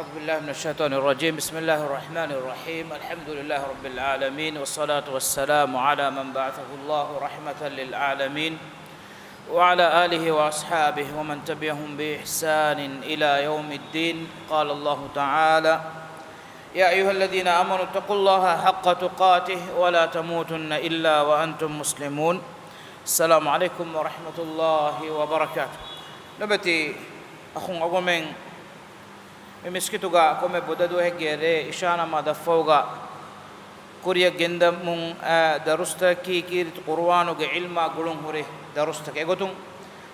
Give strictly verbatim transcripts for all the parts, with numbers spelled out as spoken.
أعوذ بالله من الشيطان الرجيم. بسم الله الرحمن الرحيم. الحمد لله رب العالمين، والصلاة والسلام على من بعثه الله رحمة للعالمين، وعلى آله وأصحابه ومن تبعهم بإحسان إلى يوم الدين. قال الله تعالى: يا أيها الذين آمنوا اتقوا الله حق تقاته ولا تموتن إلا وأنتم مسلمون. السلام عليكم ورحمة الله وبركاته. ލޮބުވެތި އަޚުން، އަޅުގަނޑުމެން މި މިސްކިތުގަ ކޮންމެ ބުދަ ދުވަހެއްގެ ރޭ އިޝާ ނަމާދަށްފަހުގަ ކުރިއަށް ގެންދަމުން އައި ދަރުސްތަކަކީ ކީރިތި ޤުރުއާނުގެ ޢިލްމާ ގުޅުން ހުރި ދަރުސްތަކެއް. އެގޮތުން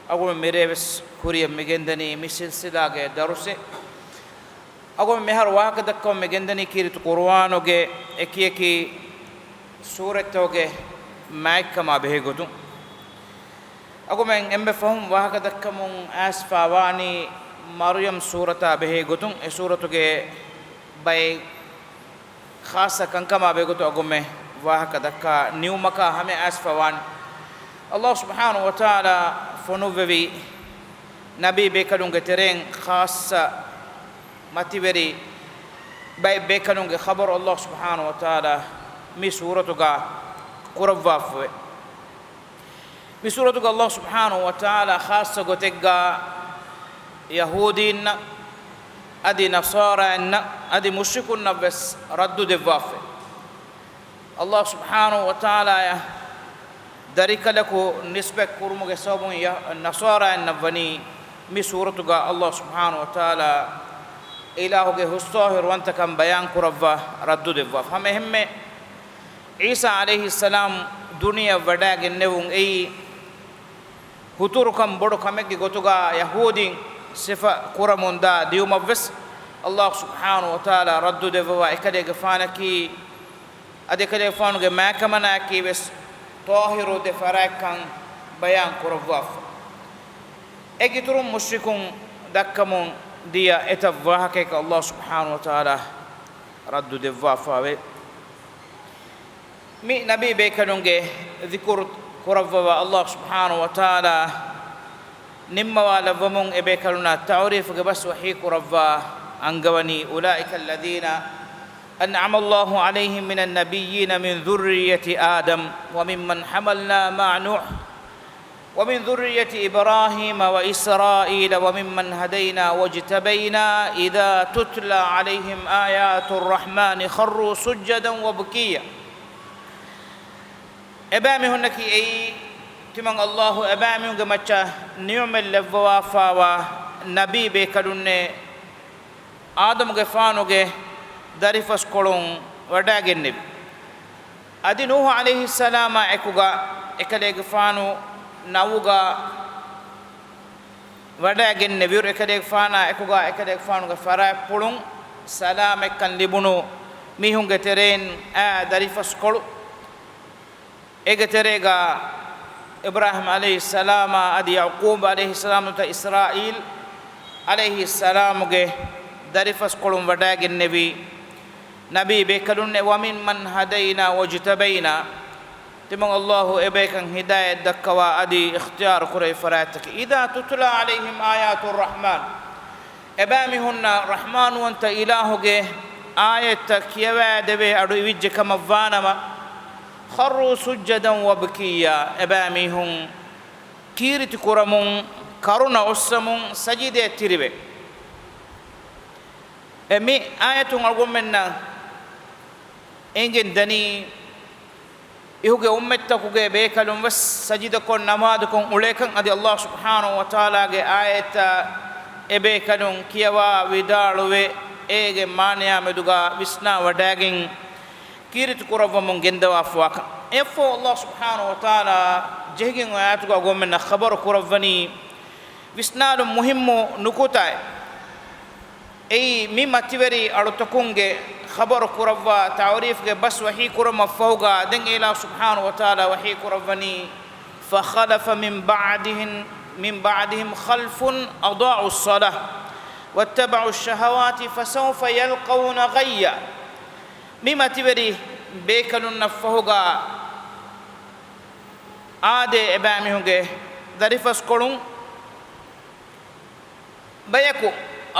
އަޅުގަނޑު މިރޭވެސް ކުރިއަށް މިގެންދަނީ މި ސިލްސިލާގެ ދަރުސެއް. އަޅުގަނޑު މިހާރު ވާހަކަ ދައްކަމުން މިގެންދަނީ ކީރިތި ޤުރުއާނުގެ އެކިއެކި ސޫރަތްތަކުގެ މާތްކަމާ ބެހޭ ގޮތުން. އަޅުގަނޑުމެން އެންމެ ފަހުން ވާހަކަ ދައްކަމުން އައިސްފަވާނީ މަރުޔަމް ސޫރަތާ ބެހޭ ގޮތުން. އެ ސޫރަތުގެ ބައެއް ޚާއްޞަ ކަންކަމާ ބެހޭގޮތުން އަޅުގަނޑުމެން ވާހަކަ ދައްކާ ނިމުމަކާ ހަމައައިސްފަވާނެ. އައްލާހު ސުބްޙާނަހު ވަތަޢާލާ ފޮނުއްވެވި ނަބީ ބޭކަލުންގެ ތެރެއިން ޚާއްޞަ މަތިވެރި ބައެއް ބޭކަލުންގެ ޚަބަރު އައްލާހު ސުބްޙާނަހު ވަތަޢާލާ މި ސޫރަތުގަ ކުރައްވާފަވޭ. މި ސޫރަތުގަ އައްލާހު ސުބްޙާނަހު ވަތަޢާލާ ޚާއްޞަ ގޮތެއްގަ ޔަހޫދީންނަށް އަދި ނަޞާރާއިންނަށް އަދި މުޝްރިކުންނަށްވެސް ރައްދު ދެއްވާފައި. އައްލާހު ސުބްޙާނަހު ވަތަޢާލާއަށް ދަރިކަލަކު ނިސްބަތް ކުރުމުގެ ސަބަބުން ޔަ-، ނަޞާރާއިންނަށް ވަނީ މި ސޫރަތުގަ އައްލާހު ސުބްޙާނަހު ވަތަޢާލާ އިލާހުގެ ހުއްސާ ހުރިވަންތަކަން ބަޔާން ކުރައްވާ ރައްދު ދެއްވާފަ. ހަމަ އެހެންމެ ޢީސާ ޢަލައިހިއްސަލާމް ދުނިޔެއަށް ވަޑައިގެންނެވުން އެއީ ހުތުރުކަން ބޮޑު ކަމެއްގެ ގޮތުގަ ޔަހޫދީން ސިފަ ކުރަމުންދާ ދިއުމަށްވެސް އައްލާހު ސުބްޙާނަހު ވަތަޢާލާ ރައްދު ދެއްވަވާ އެކަލޭގެފާނަކީ އަދި އެކަލޭގެފާނުގެ މާތްކަމަނާއަކީވެސް ޠާހިރު ދެ ފަރާތްކަން ބަޔާން ކުރައްވާފަ. އޭގެ އިތުރުން މުޝްރިކުން ދައްކަމުން ދިޔަ އެތައް ވާހަކައަކަށް އައްލާހު ސުބްޙާނަހު ވަތަޢާލާ ރައްދު ދެއްވާފައެވެ. މި ނަބީ ބޭކަލުންގެ ޛިކުރު ކުރައްވަވާ އައްލާހު ސުބްޙާނަހު ވަތަޢާލާ ނިންމަވާލައްވަމުން އެބޭކަލުންނަށް ތަޢުރީފުގެ ބަސް ވަޙީ ކުރައްވާ އަންގަވަނީ، أولئك الذين أنعم الله عليهم من النبيين من ذرية آدم وممن حملنا مع نوح ومن ذرية إبراهيم وإسرائيل وممن هدينا واجتبينا إذا تتلى عليهم آيات الرحمن خروا سجدا وبكيا. އެބައިމީހުންނަކީ އެއީ، ތިމަން އައްލާހު އެބައިމީހުންގެ މައްޗަށް ނިޢުމަތް ލެއްވަވާފައިވާ ނަބީ ބޭކަލުންނޭ، އާދަމުގެފާނުގެ ދަރިފަސްކޮޅުން ވަޑައިގެންނެވި. އަދި ނޫޙު ޢަލައިހިއްސަލާމާ އެކުގަ އެކަލޭގެފާނު ނަވުގަ ވަޑައިގެންނެވިއިރު، އެކަލޭގެފާނާ އެކުގަ އެކަލޭގެފާނުގެ ފަރާތްޕުޅުން ސަލާމަތްކަން ލިބުނު މީހުންގެ ތެރެއިން އާ ދަރިފަސްކޮޅު. އޭގެ ތެރޭގަ އިބްރާހީމް ޢަލައިހިއްސަލާމާ އަދި ޔަޢުޤޫބް ޢަލައިހިއްސަލާމް ނުވަތަ އިސްރާއީލް ޢަލައިހިއްސަލާމުގެ ދަރިފަސްކޮޅުން ވަޑައިގެންނެވި ނަބީ ބޭކަލުންނޭ، وممن هدينا واجتبينا، ތިމަން އައްލާހު އެބަޔަކަށް ހިދާޔަތް ދައްކަވާ އަދި އިޚްތިޔާރު ކުރެވި ފަރާތްތަކެއް. إذا تتلى عليهم آيات الرحمن، އެބައިމީހުންނަށް ރަޙްމާންވަންތަ އިލާހުގެ އާޔަތްތައް ކިޔަވައިދެވޭ އަޑު އިވިއްޖެ ކަމަށްވާނަމަ، خروا سجدا وبكيا، އެބައިމީހުން ކީރިތި ކުރަމުން، ކަރުނަ އޮއްސަމުން ސަޖިދަޔަށް ތިރިވޭ. އެ މި އާޔަތުން އަޅުގަނޑުމެންނަށް އެނގެން ދަނީ، ނޫޙުގެ އުއްމަތްތަކުގެ ބޭކަލުން ވެސް ސަޖިދަކޮށް ނަމާދުކޮށް އުޅޭކަން. އަދި އައްލާހު ސުބްޙާނަހު ވަތަޢާލާގެ އާޔަތްތައް އެބޭކަލުން ކިޔަވާ ވިދާޅުވެ، އޭގެ މާނަޔާ މެދުގަ ވިސްނާ ވަޑައިގެން ކީރިތި ކުރައްވަމުން ގެންދަވާފަވާކަން. އެއަށްފަހު އައްލާހު ސުބްޙާނަހު ވަތަޢާލާ ޖެހިގެން އޮތް އާޔަތުގަ އަޅުގަނޑުމެންނަށް ޚަބަރު ކުރައްވަނީ، ވިސްނާލުން މުހިއްމު ނުކުތާއެއް. އެއީ، މި މަތިވެރި އަޅުތަކުންގެ ޚަބަރު ކުރައްވާ ތަޢުރީފުގެ ބަސް ވަޙީ ކުރުމަށްފަހުގަ، ދެން އިލާހު ސުބްޙާނަހު ވަތަޢާލާ ވަޙީ ކުރައްވަނީ، فخلف من بعدهم، من بعدهم خلف أضاعوا الصلاة واتبعوا الشهوات فسوف يلقون غيا. މި މަތިވެރި ބޭކަލުންނަށްފަހުގަ އާދޭ އެބައިމީހުންގެ ދަރިފަސްކޮޅުން ބަޔަކު،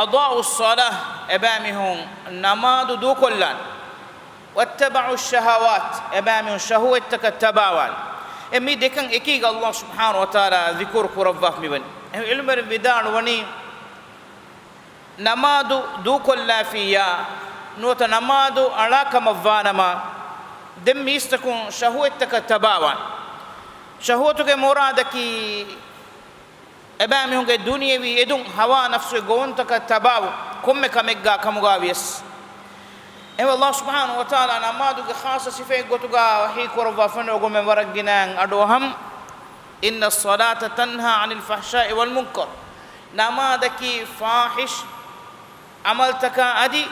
أضاعوا الصلاة، އެބައިމީހުން ނަމާދު ދޫކޮށްލާނެ. واتبعوا الشهوات، އެބައިމީހުން ޝަހުވަތްތަކަށް ތަބާވާނެ. އެ މި ދެކަން އެކީގަ ﷲ ސުބްޙާނަހޫ ވަތަޢާލާ ޛިކުރު ކުރައްވާފަ މިވަނީ. އެހެން ޢިލްމުވެރިން ވިދާޅުވަނީ، ނަމާދު ދޫކޮށްލާފިއްޔާ ނުވަތަ ނަމާދު އަޅާ ކަމަށްވާނަމަ، ދެން މީސްތަކުން ޝަހުވަތްތަކަށް ތަބާވާނެ. ޝަހުވަތުގެ މުރާދަކީ، އެބައިމީހުންގެ ދުނިޔެވީ އެދުން، ހަވާ ނަފްސުގެ ގޮވުންތަކަށް ތަބާވުން، ކޮންމެ ކަމެއްގާ ކަމުގާ ވިޔަސް. އެހެންވެ، ﷲ ސުބްޙާނަހޫ ވަތަޢާލާ ނަމާދުގެ ޚާއްޞަ ސިފައެއް ގޮތުގާ ވަޙީ ކުރައްވާ ފެނުވަގުމެން ވަރަށް ގިނައިން އަޑުއަހަން، إن الصلاة تنهى عن الفحشاء والمنكر. ނަމާދަކީ ފާޙިޝް ޢަމަލްތަކާ އަދި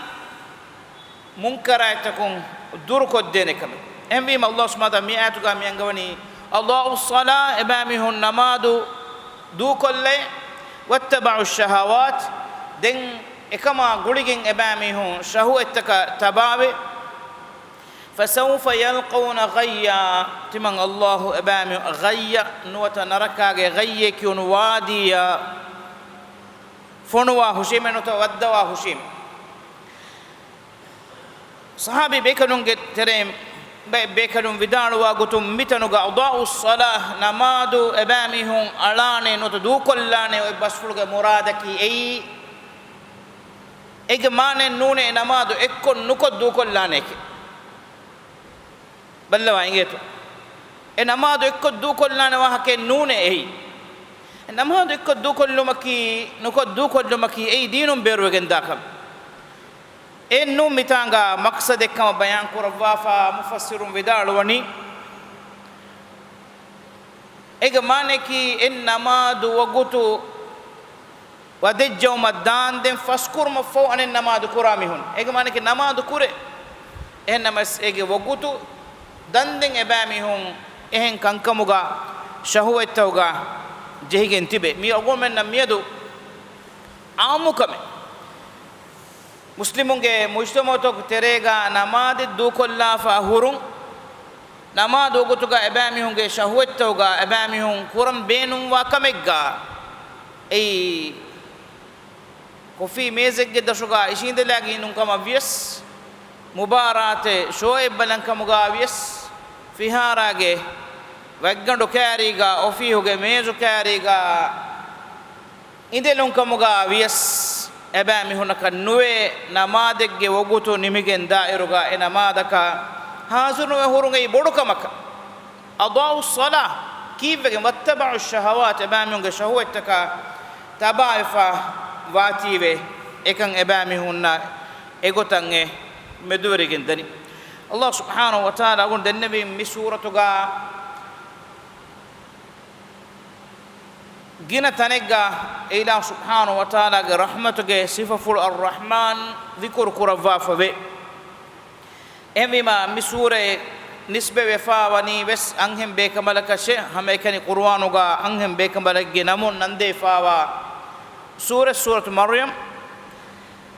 މުންކަރާތްތަކުން ދުރުކޮށްދޭނެ ކަމެއް. އެހެންވީމަ، ﷲ ސުބްޙާނަހޫ ވަތަޢާލާ މި އާޔަތުގާ މި އަންގަވަނީ، أضاعوا الصلاة، އެބައިމީހުން ނަމާދު ދޫކޮށްލައި، واتبعوا الشهوات، ދެން އެކަމާ ގުޅިގެން އެބައިމީހުން ޝަހުވަތްތަކަށް ތަބާވެ. فسوف يلقون غيا، ތިމަން ﷲ އެބައިމީހުން ޣައްޔަށް ނުވަތަ ނަރަކާގެ ޣައްޔޭ ކިޔުނު ވާދީއަށް ފޮނުވާ ހުށީމެ ނުވަތަ ވައްދަވާ ހުށީމެ. ޞަޙާބީ ބޭކަލުންގެ ތެރެއިން ބައެއް ބޭކަލުން ވިދާޅުވާ ގޮތުން، މިތަނުގަ أضاعوا الصلاة، ނަމާދު އެބައިމީހުން އަޅާނެ ނުވަތަ ދޫކޮށްލާނެ އޮތް ބަސްފުޅުގެ މުރާދަކީ އެއީ، އޭގެ މާނައެއް ނޫނޭ އެ ނަމާދު އެއްކޮށް ނުކޮށް ދޫކޮށްލާނެކޭ. ބައްލަވާ އިނގޭތޯ. އެ ނަމާދު އެއްކޮށް ދޫކޮށްލާނެ ވާހަކައެއް ނޫނޭ އެއީ. އެ ނަމާދު އެއްކޮށް ދޫކޮށްލުމަކީ، ނުކޮށް ދޫކޮށްލުމަކީ އެއީ ދީނުން ބޭރުވެގެންދާ ކަމެއް. އެއްނޫން މިތާނގާ މަޤްޞަދެއްކަމަށް ބަޔާން ކުރައްވާފަ، މުފައްސިރުން ވިދާޅުވަނީ، އޭގެ މާނައަކީ އެއް ނަމާދު ވަގުތު ވަދެއްޖައުމަށް ދާންދެން ފަސްކުރުމަށްފަހު އަނެއް ނަމާދު ކުރާ މީހުން. އޭގެ މާނައަކީ ނަމާދު ކުރޭ. އެހެންނަމަވެސް އޭގެ ވަގުތު ދަންދެން އެބައިމީހުން އެހެން ކަންކަމުގަ ޝަހުވަތްތަކުގަ ޖެހިގެން ތިބޭ. މީ އަޅުގަނޑުމެންނަށް މިއަދު އާއްމު ކަމެއް. މުސްލިމުންގެ މުޖްތަމަޢުތަކު ތެރޭގަ ނަމާދެއް ދޫކޮށްލާފަ ހުރުން، ނަމާދު ވަގުތުގަ އެބައިމީހުންގެ ޝަހުވަތްތަކުގަ އެބައިމީހުން ކުރަން ބޭނުންވާ ކަމެއްގަ، އެއީ ކޮފީ މޭޒެއްގެ ދަށުގަ އިށީނދެލާގެން އިނުން ކަމަށް ވިޔަސް، މުބާރާތެއް ޝޯއެއް ބަލަން ކަމުގަ ވިޔަސް، ފިހާރާގެ ވަތްގަނޑު ކައިރީގަ، އޮފީހުގެ މޭޒު ކައިރީގަ، އިނދެލުން ކަމުގަ ވިޔަސް، އެބައިމީހުންނަކަށް ނުވޭ ނަމާދެއްގެ ވަގުތު ނިމިގެން ދާއިރުގަ އެ ނަމާދަކަށް ހާޒިރުނުވެ ހުރުން އެއީ ބޮޑު ކަމަކަށް. أضاعوا الصلاة ކީއްވެގެން؟ واتبعوا الشهوات އެބައިމީހުންގެ ޝަހުވަތްތަކަށް ތަބާވެފަ ވާތީވެ، އެކަން އެބައިމީހުންނަށް އެގޮތަށް އެ މެދުވެރިގެން ދަނީ. ﷲ ސުބްޙާނަހޫ ވަތަޢާލާ އަޅުގަނޑު ދެންނެވީ މި ސޫރަތުގަ ގިނަ ތަނެއްގަ އެ އިލާހު ސުބްޙާނަހޫ ވަތަޢާލާގެ ރަޙްމަތުގެ ސިފަފުޅު އައްރަޙްމާން ޛިކުރު ކުރައްވާފަވޭ. އެހެންވީމަ، މި ސޫރައެއް ނިސްބަތްވެފަ ވަނީ ވެސް އަންހެން ބޭކަނބަލަކަށޭ. ހަމައެކަނި ޤުރުއާނުގަ އަންހެން ބޭކަނބަލެއްގެ ނަމުން ނަންދެވިފަވާ ސޫރަ، ސޫރަތު މަރްޔަމް.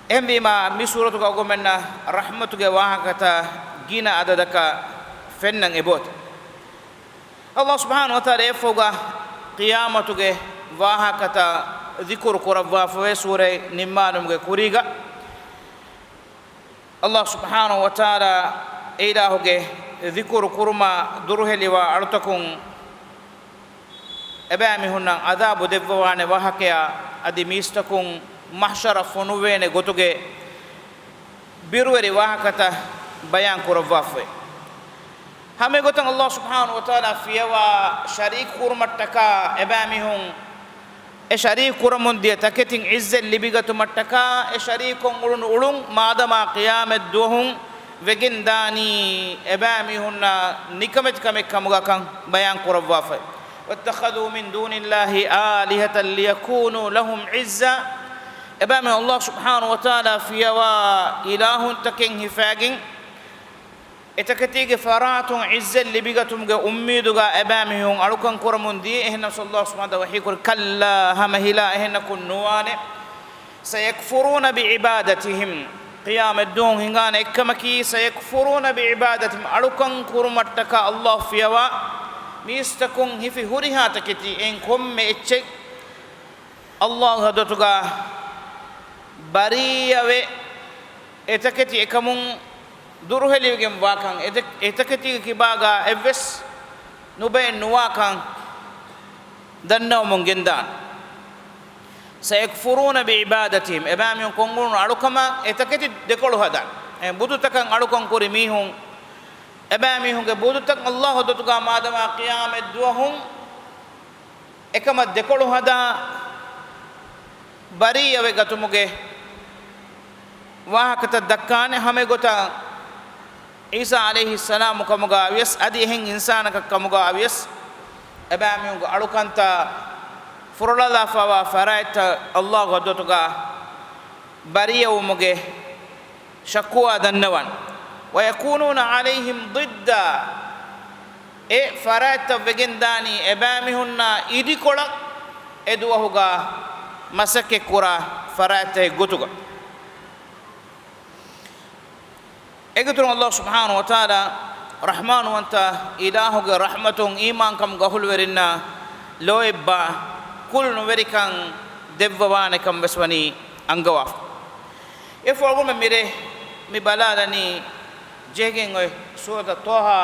އެހެންވީމަ، މި ސޫރަތުގަ އަޅުގަނޑުމެންނަށް ރަޙްމަތުގެ ވާހަކަތައް ގިނަ އަދަދަކަށް ފެންނަން އެބައޮތޭ. ﷲ ސުބްޙާނަހޫ ވަތަޢާލާ އެއަށްފަހުގަ ޤިޔާމަތުގެ ވާހަކަތައް ޛިކުރު ކުރައްވާފަވޭ ސޫރަތް ނިންމާލުމުގެ ކުރީގަ. ﷲ ސުބްޙާނަހޫ ވަތަޢާލާ އެ އިލާހުގެ ޛިކުރު ކުރުމަށް ދުރުހެލިވާ އަޅުތަކުން އެބައިމީހުންނަށް ޢަޛާބު ދެއްވަވާނެ ވާހަކަޔާ އަދި މީސްތަކުން މަޙްޝަރަށް ފޮނުއްވޭނެ ގޮތުގެ ބިރުވެރި ވާހަކަތައް ބަޔާން ކުރައްވާފައި. ހަމައެގޮތަށް ﷲ ސުބްޙާނަހޫ ވަތަޢާލާ ފިޔަވާ ޝަރީކު ކުރުމަށްޓަކާ އެބައިމީހުން އެ ޝަރީކު ކުރަމުން ދިޔަ ތަކެތިން ޢިއްޒަތް ލިބިގަތުމަށްޓަކާ އެ ޝަރީކުން އުޅުނު އުޅުން މާދަމާ ޤިޔާމަތް ދުވަހުން ވެގެން ދާނީ އެބައިމީހުންނަށް ނިކަމެތި ކަމެއް ކަމުގަ ކަން ބަޔާން ކުރައްވާފައި. واتخذوا من دون الله آلهة ليكونوا لهم عزا. އެބައިމީހުން ﷲ ސުބްޙާނަހޫ ވަތަޢާލާ ފިޔަވާ އިލާހުންތަކެއް ހިފާގެން، އެތަކެތީގެ ފަރާތުން ޢިއްޒަތް ލިބިގަތުމުގެ އުއްމީދުގަ އެބައިމީހުން އަޅުކަން ކުރަމުން ދިޔަ. އެހެންނަމަވެސް ﷲ ސުބްޙާނަހޫ ވަތަޢާލާ ވަޙީކުރި، كلا، ހަމަ ހިލާ އެހެންނަކުން ނުވާނެ. سيكفرون بعبادتهم. ޤިޔާމަތް ދުވަހު ހިނގާނެ އެއްކަމަކީ، سيكفرون بعبادتهم، އަޅުކަން ކުރުމަށްޓަކާ ﷲ ފިޔަވާ މީސްތަކުން ހިފި ހުރިހާ ތަކެތި އެއިން ކޮންމެ އެއްޗެއް ﷲ ގެ ޙަޟްރަތުގަ ބަރީއަވެ، އެތަކެތި އެކަމުން ދުރުހެލިވެގެން ވާކަން، އެތަ-، އެތަކެތީގެ ކިބާގާ އެއްވެސް ނުބައެއް ނުވާކަން ދަންނަވަމުން ގެންދާނެ. سَيَكْفُرُونَ بِعِبَادَتِهِمْ، އެބައިމީހުން ކޮށްއުޅުނު އަޅުކަމަށް އެތަކެތި ދެކޮޅު ހަދާނެ. އެ ބުދުތަކަށް އަޅުކަން ކުރި މީހުން، އެބައިމީހުންގެ ބުދުތައް ﷲ ހައްދަތުގާ މާދަމާ ޤިޔާމަތް ދުވަހުން އެކަމަށް ދެކޮޅު ހަދާ ބަރީއަވެ ގަތުމުގެ ވާހަކަތައް ދައްކާނެ. ހަމައެގޮތަށް ޢީސާ ޢަލައިހިއްސަލާމު ކަމުގާ ވިޔަސް، އަދި އެހެން އިންސާނަކަށް ކަމުގާ ވިޔަސް، އެބައިމީހުންގެ އަޅުކަންތައް ފުރޮޅަލާފައިވާ ފަރާތްތައް ﷲ ހައްދަތުގާ ބަރީއަވުމުގެ ޝަކުވާ ދަންނަވަން. وَيَكُونُونَ عَلَيْهِمْ ضِدًّا، އެ ފަރާތްތައް ވެގެންދާނީ އެބައިމީހުންނާ އިދިކޮޅަށް އެ ދުވަހުގާ މަސައްކަތްކުރާ ފަރާތްތައް ގޮތުގަ. އެގޮތުން ﷲ ސުބްޙާނަހޫ ވަތަޢާލާ ރަޙްމާނުވަންތަ އިލާހުގެ ރަޙްމަތުން އީމާންކަމުގެ އަހުލުވެރިންނަށް ލޯތްބާ ކުލުނުވެރިކަން ދެއްވަވާނެކަން ވެސް ވަނީ އަންގަވާފަ. އެފަހުގުމެ މިރޭ މި ބަލާލަނީ ޖެހިގެން އޮތް ސޫރަތަށް، ޠާހާ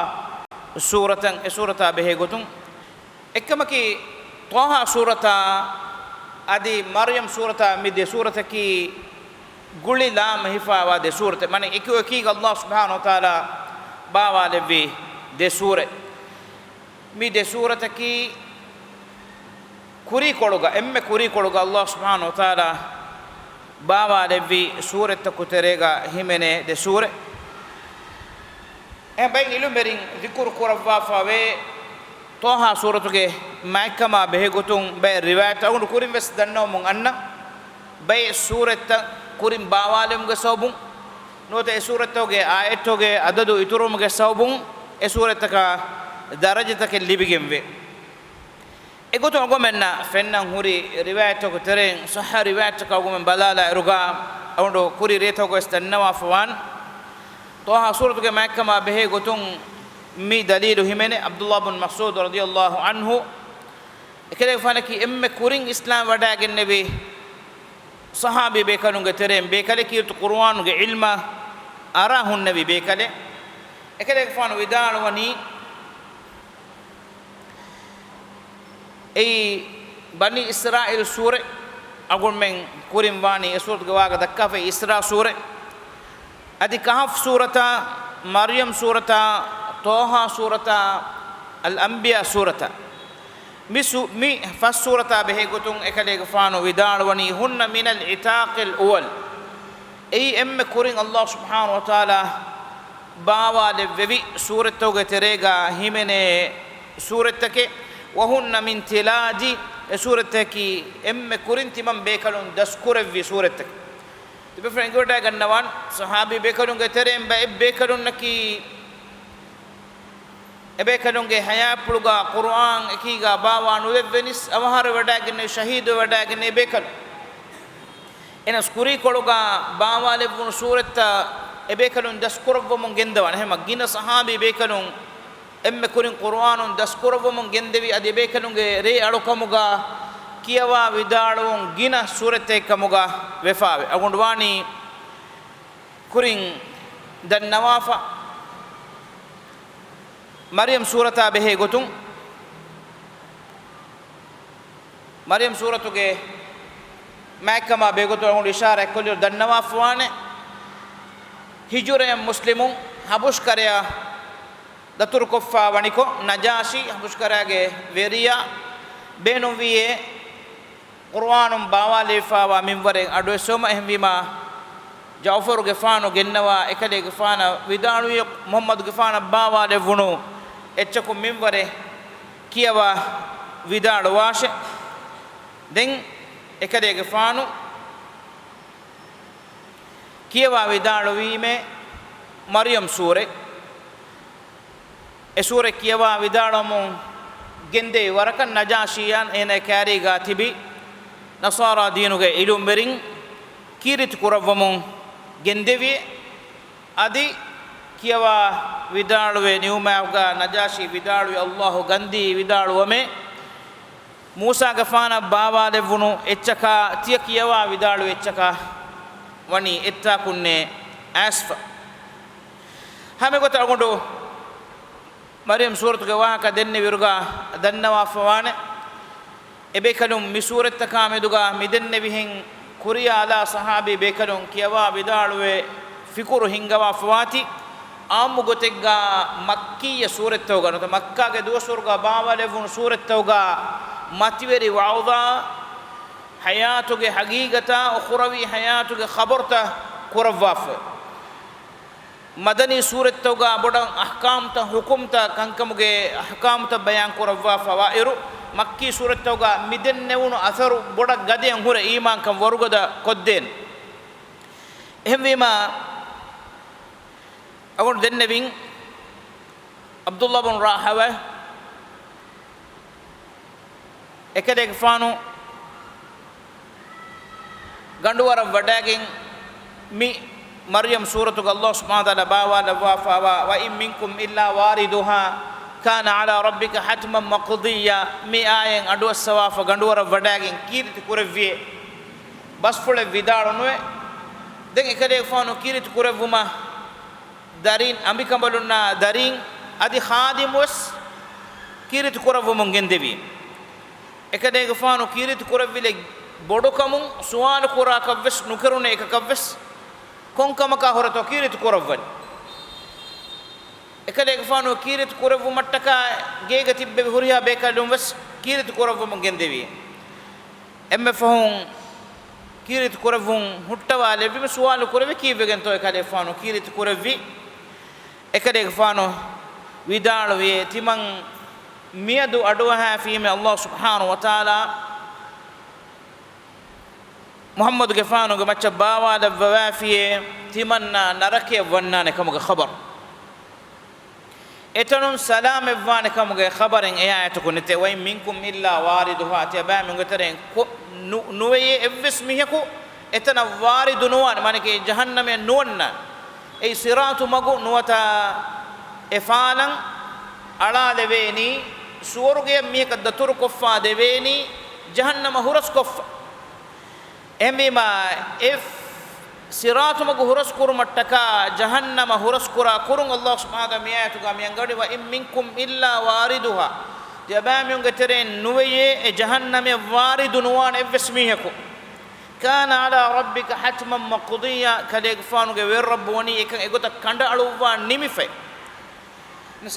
ސޫރަތަށް، އެ ސޫރަތާ ބެހޭ ގޮތުން. އެއްކަމަކީ، ޠާހާ ސޫރަތާ އަދި މަރްޔަމް ސޫރަތާ މި ދެ ސޫރަތަކީ ގުޅި ލާމެހި ފައިވާ ދެ ސޫރަތެއް. މާނަ އެކި އެކީގަ ﷲ ސުބްޙާނަހޫ ވަތަޢާލާ ބާވާލެއްވި ދެ ސޫރަތް. މި ދެ ސޫރަތަކީ ކުރީކޮޅުގަ، އެންމެ ކުރީކޮޅުގަ ﷲ ސުބްޙާނަހޫ ވަތަޢާލާ ބާވާލެއްވި ސޫރަތްތަކު ތެރޭގަ ހިމެނޭ ދެ ސޫރަތް. އެ ބައެއް ޢިލްމުވެރިން ޛިކުރު ކުރައްވާފަވޭ، ޠާހާ ސޫރަތުގެ މާތްކަމާ ބެހޭގޮތުން ބައެއް ރިވާޔަތް އަޅުގަނޑު ކުރިން ވެސް ދަންނަވަމުން އަންނަ ބައެއް ސޫރަތްތައް ކުރިން ބާވާލެވުމުގެ ސަބަބުން، ނުވަތަ އެ ސޫރަތްތަކުގެ އާޔަތްތަކުގެ އަދަދު އިތުރުވުމުގެ ސަބަބުން އެ ސޫރަތްތަކަށް ދަރަޖަތަކެއް ލިބިގެންވޭ. އެގޮތުން އަޅުގަނޑުމެންނަށް ފެންނަން ހުރި ރިވާޔަތްތަކުގެ ތެރެއިން ޞައްޙަ ރިވާޔަތްތަކަށް އަޅުގަނޑުމެން ބަލާލާ އިރުގަ، އަޅުގަނޑު ކުރި ރޭތަކުގަވެސް ދަންނަވާފަވާން. ޠާހާ ސޫރަތުގެ މާތްކަމާ ބެހޭ ގޮތުން މި ދަލީލު ހިމެނޭ، ޢަބްދުﷲ ބިން މަސްޢޫދު ރަޟިޔަﷲ ޢަންހު އެކަލޭގެފާނަކީ އެންމެ ކުރިން އިސްލާމް ވަޑައިގެންނެވި ޞަޙާބީ ބޭކަލުންގެ ތެރެއިން ބޭކަލެއް، ކީރިތި ޤުރުއާނުގެ ޢިލްމަށް އަރާ ހުންނެވި ބޭކަލެއް. އެކަލޭގެފާނު ވިދާޅުވަނީ، އެއީ ބަނީ އިސްރާއީލް ސޫރަ، އަޅުގަނޑުމެން ކުރިން ވާނީ އެ ސޫރަތުގެ ވާހަކަ ދައްކާފައި އިސްރާ ސޫރަ، އަދި ކަހަފް ސޫރަތާ، މަރްޔަމް ސޫރަތާ، ޠާހާ ސޫރަތާ، އަލްއަންބިޔާ ސޫރަތާ. މި ސޫ-، މި ފަސް ސޫރަތާ ބެހޭ ގޮތުން އެކަލޭގެފާނު ވިދާޅުވަނީ، ހުންނަ މިނަލް ޢިތާޤިލް އުވަލް. އެއީ އެންމެ ކުރިން ﷲ ސުބްޙާނަހޫ ވަތަޢާލާ ބާވާލެއްވެވި ސޫރަތްތަކުގެ ތެރޭގަ ހިމެނޭ ސޫރަތްތަކެއް، ވަހުންނަ މިން ތިލާޖި، އެ ސޫރަތްތަކީ އެންމެ ކުރިން ތިމަން ބޭކަލުން ދަސްކުރެއްވި ސޫރަތްތަކެއް. ތިބޭފުޅުން އެނގިވަޑައިގަންނަވާން، ޞަޙާބީ ބޭކަލުންގެ ތެރެއިން ބައެއް ބޭކަލުންނަކީ، އެބޭކަލުންގެ ޙަޔާތްޕުޅުގަ ޤުރުއާން އެކީގަ ބާވާ ނުލެއްވެނީސް، އަވަހާރަވެވަޑައިގެންނެވި، ޝަހީދުވެވަޑައިގެންނެވި ބޭކަލުން. އެހެނަސް ކުރީކޮޅުގަ ބާވާލެއްވުނު ސޫރަތްތައް އެބޭކަލުން ދަސްކުރައްވަމުން ގެންދަވާނެ. އެހެންމަ ގިނަ ޞަޙާބީ ބޭކަލުން އެންމެ ކުރިން ޤުރުއާނުން ދަސްކުރައްވަމުން ގެންދެވި، އަދި އެބޭކަލުންގެ ރޭ އަޅުކަމުގަ ކިޔަވާ ވިދާޅުވުން ގިނަ ސޫރަތްތަކެއް ކަމުގަ ވެފާވޭ. އަޅުގަނޑު ވާނީ ކުރިން ދަންނަވާފަ، މަރްޔަމް ސޫރަތާ ބެހޭ ގޮތުން، މަރްޔަމް ސޫރަތުގެ މާތްކަމާ ބެހޭގޮތުން އަޅުގަނޑު އިޝާރާތްކޮށްލިއިރު ދަންނަވާފަވާނެ، ހިޖުރައަށް މުސްލިމުން ޙަބަޝްކަރަޔަށް ދަތުރުކޮށްފަ ވަނިކޮށް، ނަޖާޝީ ޙަބަޝްކަރަޔާގެ ވެރިޔާ ބޭނުންވީއޭ ޤުރުއާނުން ބާވާލެވިފައިވާ މިންވަރެއް އަޑުއެއްސެވުމަށް. އެހެންވީމާ، ޖަޢުފަރުގެފާނު ގެންނަވާ އެކަލޭގެފާނަށް ވިދާޅުވި، މުޙައްމަދުގެފާނަށް ބާވާލެއްވުނު އެއްޗަކު މިންވަރެއް ކިޔަވާ ވިދާޅުވާށެ. ދެން އެކަލޭގެފާނު ކިޔަވާ ވިދާޅުވީމޭ މަރްޔަމް ސޫރަ. އެ ސޫރަ ކިޔަވާ ވިދާޅުވަމުން ގެންދެވި ވަރަކަށް ނަޖާޝީއަށް އޭނާ ކާރީގާ ތިބި ނަޞާރާ ދީނުގެ ޢިލްމުވެރިން ކީރިތި ކުރައްވަމުން ގެންދެވި. އަދި ކިޔަވާ ވިދާޅުވެ ނިވުމާގާ ނަޖާޝީ ވިދާޅުވި، ﷲ ގަންދީ ވިދާޅުވަމޭ، މޫސާގެފާނަށް ބާވާލެއްވުނު އެއްޗަކާ ތިޔަ ކިޔަވާ ވިދާޅުވި އެއްޗަކާ ވަނީ އެއްތާކުންނޭ އައިސްފަ. ހަމަ ގޮތަށް އަޅުގަނޑު މަރްޔަމް ސޫރަތުގެ ވާހަކަ ދެންނެވިއިރުގަ ދަންނަވާފަވާނެ. އެބޭކަލުން މި ސޫރަތްތަކާ މެދުގަ މި ދެންނެވިހެން ކުރިޔާލާ ސަހާބީ ބޭކަލުން ކިޔަވާ ވިދާޅުވެ ފިކުރު ހިންގަވާފަވާތީ، އާއްމު ގޮތެއްގަ މައްކީއްޔަ ސޫރަތްތަކުގަ ނުވަތަ މައްކާގެ ދުވަސްވަރުގަ ބާވާލެވުނު ސޫރަތްތަކުގަ މަތިވެރި ވަޢުޡާ، ޙަޔާތުގެ ޙަޤީޤަތާ އުޚުރަވީ ޙަޔާތުގެ ޚަބަރުތައް ކުރައްވާފަ. މަދަނީ ސޫރަތްތަކުގަ ބޮޑަށް އަޙްކާމްތައް، ޙުކުމްތައް، ކަންކަމުގެ އަޙްކާމްތައް ބަޔާން ކުރައްވާފަވާއިރު، މައްކީ ސޫރަތްތަކުގަ މި ދެންނެވުނު އަސަރު ބޮޑަށް ގަދަޔަށް ހުރެ އީމާންކަން ވަރުގަދަ ކޮށްދޭން. އެހެންވީމާ، އަޅުގަނޑު ދެންނެވިން ޢަބްދުﷲ ބިން ރަވާޙަ އެކަލޭގެފާނު ގަނޑުވަރަށް ވަޑައިގެން މި މަރްޔަމް ސޫރަތުގަ ﷲ ސުބްޙާނަހޫ ވަތަޢާލާ ބާވާލައްވާފައިވާ، وَإِن مِّنكُمْ إِلَّا وَارِدُهَا كَانَ عَلَى رَبِّكَ حَتْمًا مَّقْضِيًّا، މި އާޔަތް އަޑުއައްސަވާފަ ގަނޑުވަރަށް ވަޑައިގެން ކީރިތި ކުރެއްވިއޭ. ބަސްފުޅެއް ވިދާޅުނުވެ. ދެން އެކަލޭގެފާނު ކީރިތި ކުރެއްވުމަށް ދަރީން، އަނބިކަނބަލުންނާ ދަރީން އަދި ޚާދިމުވެސް ކީރިތި ކުރައްވަމުން ގެންދެވީ. އެކަލޭގެފާނު ކީރިތި ކުރެއްވިލެއް ބޮޑުކަމުން ސުވާލު ކުރާކަށްވެސް ނުކެރުނޭ އެކަކަށްވެސް، ކޮންކަމަކާ ހުރެތޯ ކީރިތި ކުރައްވަނީ. އެކަލޭގެފާނު ކީރިތި ކުރެއްވުމަށްޓަކާ ގޭގަ ތިއްބެވި ހުރިހާ ބޭކަލުން ވެސް ކީރިތި ކުރައްވަމުން ގެންދެވީ. އެންމެ ފަހުން ކީރިތި ކުރެއްވުން ހުއްޓަވާލެއްވީމަ ސުވާލު ކުރެވި ކީއްވެގެންތޯ އެކަލޭގެފާނު ކީރިތި ކުރެއްވީ؟ އެކަލޭގެފާނު ވިދާޅުވިއޭ، ތިމަން މިއަދު އަޑުއަހާފީމެ ﷲ ސުބްޙާނަހޫ ވަތަޢާލާ މުޙައްމަދުގެފާނުގެ މައްޗަށް ބާވާލައްވަވާފިޔޭ، ތިމަންނާ ނަރަކަޔަށް ވަންނާނެ ކަމުގެ ޚަބަރު. އެތަނުން ސަލާމަތްވާނެ ކަމުގެ ޚަބަރެއް އެ އާޔަތަކު ނެތޭ. وَإِن مِّنكُمْ إِلَّا وَارِدُهَا، ތިޔަބައިމީހުންގެ ތެރެއިން ކޮ-، ނު-، ނުވެޔޭ އެއްވެސް މީހަކު އެތަނަށް ވާރިދު ނުވާނެ، މާނައަކީ ޖަހަންނަމަށް ނުވަންނާނެ. އެއީ ޞިރާޠު މަގު ނުވަތަ އެ ފާލަން އަޅާލެވޭނީ، ސުވަރުގެއަށް މީހަކަށް ދަތުރުކޮށްފަ ދެވޭނީ، ޖަހަންނަމަށް ހުރަސްކޮށްފަ. އެހެންވީމާ، އެ ޞިރާޠު މަގު ހުރަސްކުރުމަށްޓަކާ ޖަހަންނަމަށް ހުރަސްކުރާ ކުރުން ﷲ ސުބްޙާނަހޫ ވަތަޢާލާ މި އާޔަތުގަ މި އަންގަވަނީ، وَإِن مِّنكُمْ إِلَّا وَارِدُهَا، ތިޔަބައިމީހުންގެ ތެރެއިން ނުވެޔޭ އެ ޖަހަންނަމަށް ވާރިދު ނުވާނެ އެއްވެސް މީހަކު. كَانَ عَلَى رَبِّكَ حَتْمًا مَّقْضِيًّا، ކަލޭގެފާނުގެ ވެރިރައްބު ވަނީ އެކަން އެގޮތަށް ކަނޑައަޅުއްވާ ނިމިފައި.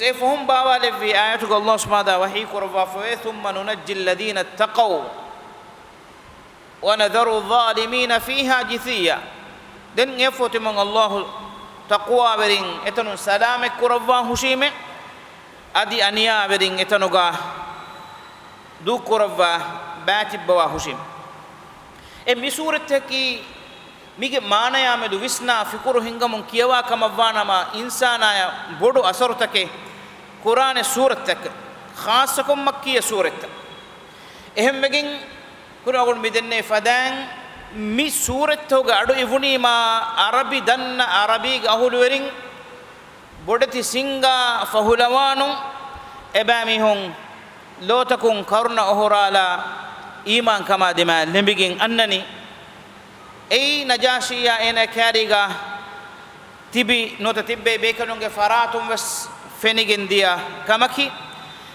އެ ފަހުން ބާވާލެއްވި އާޔަތުގަ ﷲ ސުބްޙާނަހޫ ވަތަޢާލާ ވަޙީ ކުރައްވާފަވޭ، ثُمَّ نُنَجِّي الَّذِينَ اتَّقَوْا وَنَذَرُ الظَّالِمِينَ فِيهَا جِثِيًّا. ދެން އެއަށްފަހު ތިމަން ﷲ ތަޤްވާވެރިން އެތަނުން ސަލާމަތް ކުރައްވާ ހުށީމެ، އަދި އަނިޔާވެރިން އެތަނުގަ ދޫކުރައްވާ ބައިތިއްބަވާ ހުށީމެ. އެ މި ސޫރަތަކީ މީގެ މާނަޔާމެދު ވިސްނާ ފިކުރު ހިންގަމުން ކިޔަވާ ކަމަށްވާނަމަ، އިންސާނާޔަށް ބޮޑު އަސަރުތަކެއް ކުރާނެ ސޫރަތްތަކެއް، ޚާއްޞަކޮށް މައްކީ ސޫރަތްތައް. އެހެންވެގެން ކުރި އަޅުގަނޑު މި ދެންނެވި ފަދައިން މި ސޫރަތްތަކުގެ އަޑު އިވުނީމާ، ޢަރަބި ދަންނަ ޢަރަބީގެ އަހުލުވެރިން، ބޮޑެތި ސިންގާ ފަހުލަވާނުން، އެބައިމީހުން ލޯތަކުން ކަރުނަ އޮހޮރާލާ، އީމާންކަމާ ދިމާއަށް ލެނބިގެން އަންނަނީ. އެއީ ނަޖާޝީއާ އޭނާ ކާރީގަ ތިބި ނުވަތަ ތިއްބެވި ބޭކަލުންގެ ފަރާތުން ވެސް ފެނިގެން ދިޔަ ކަމަކީ.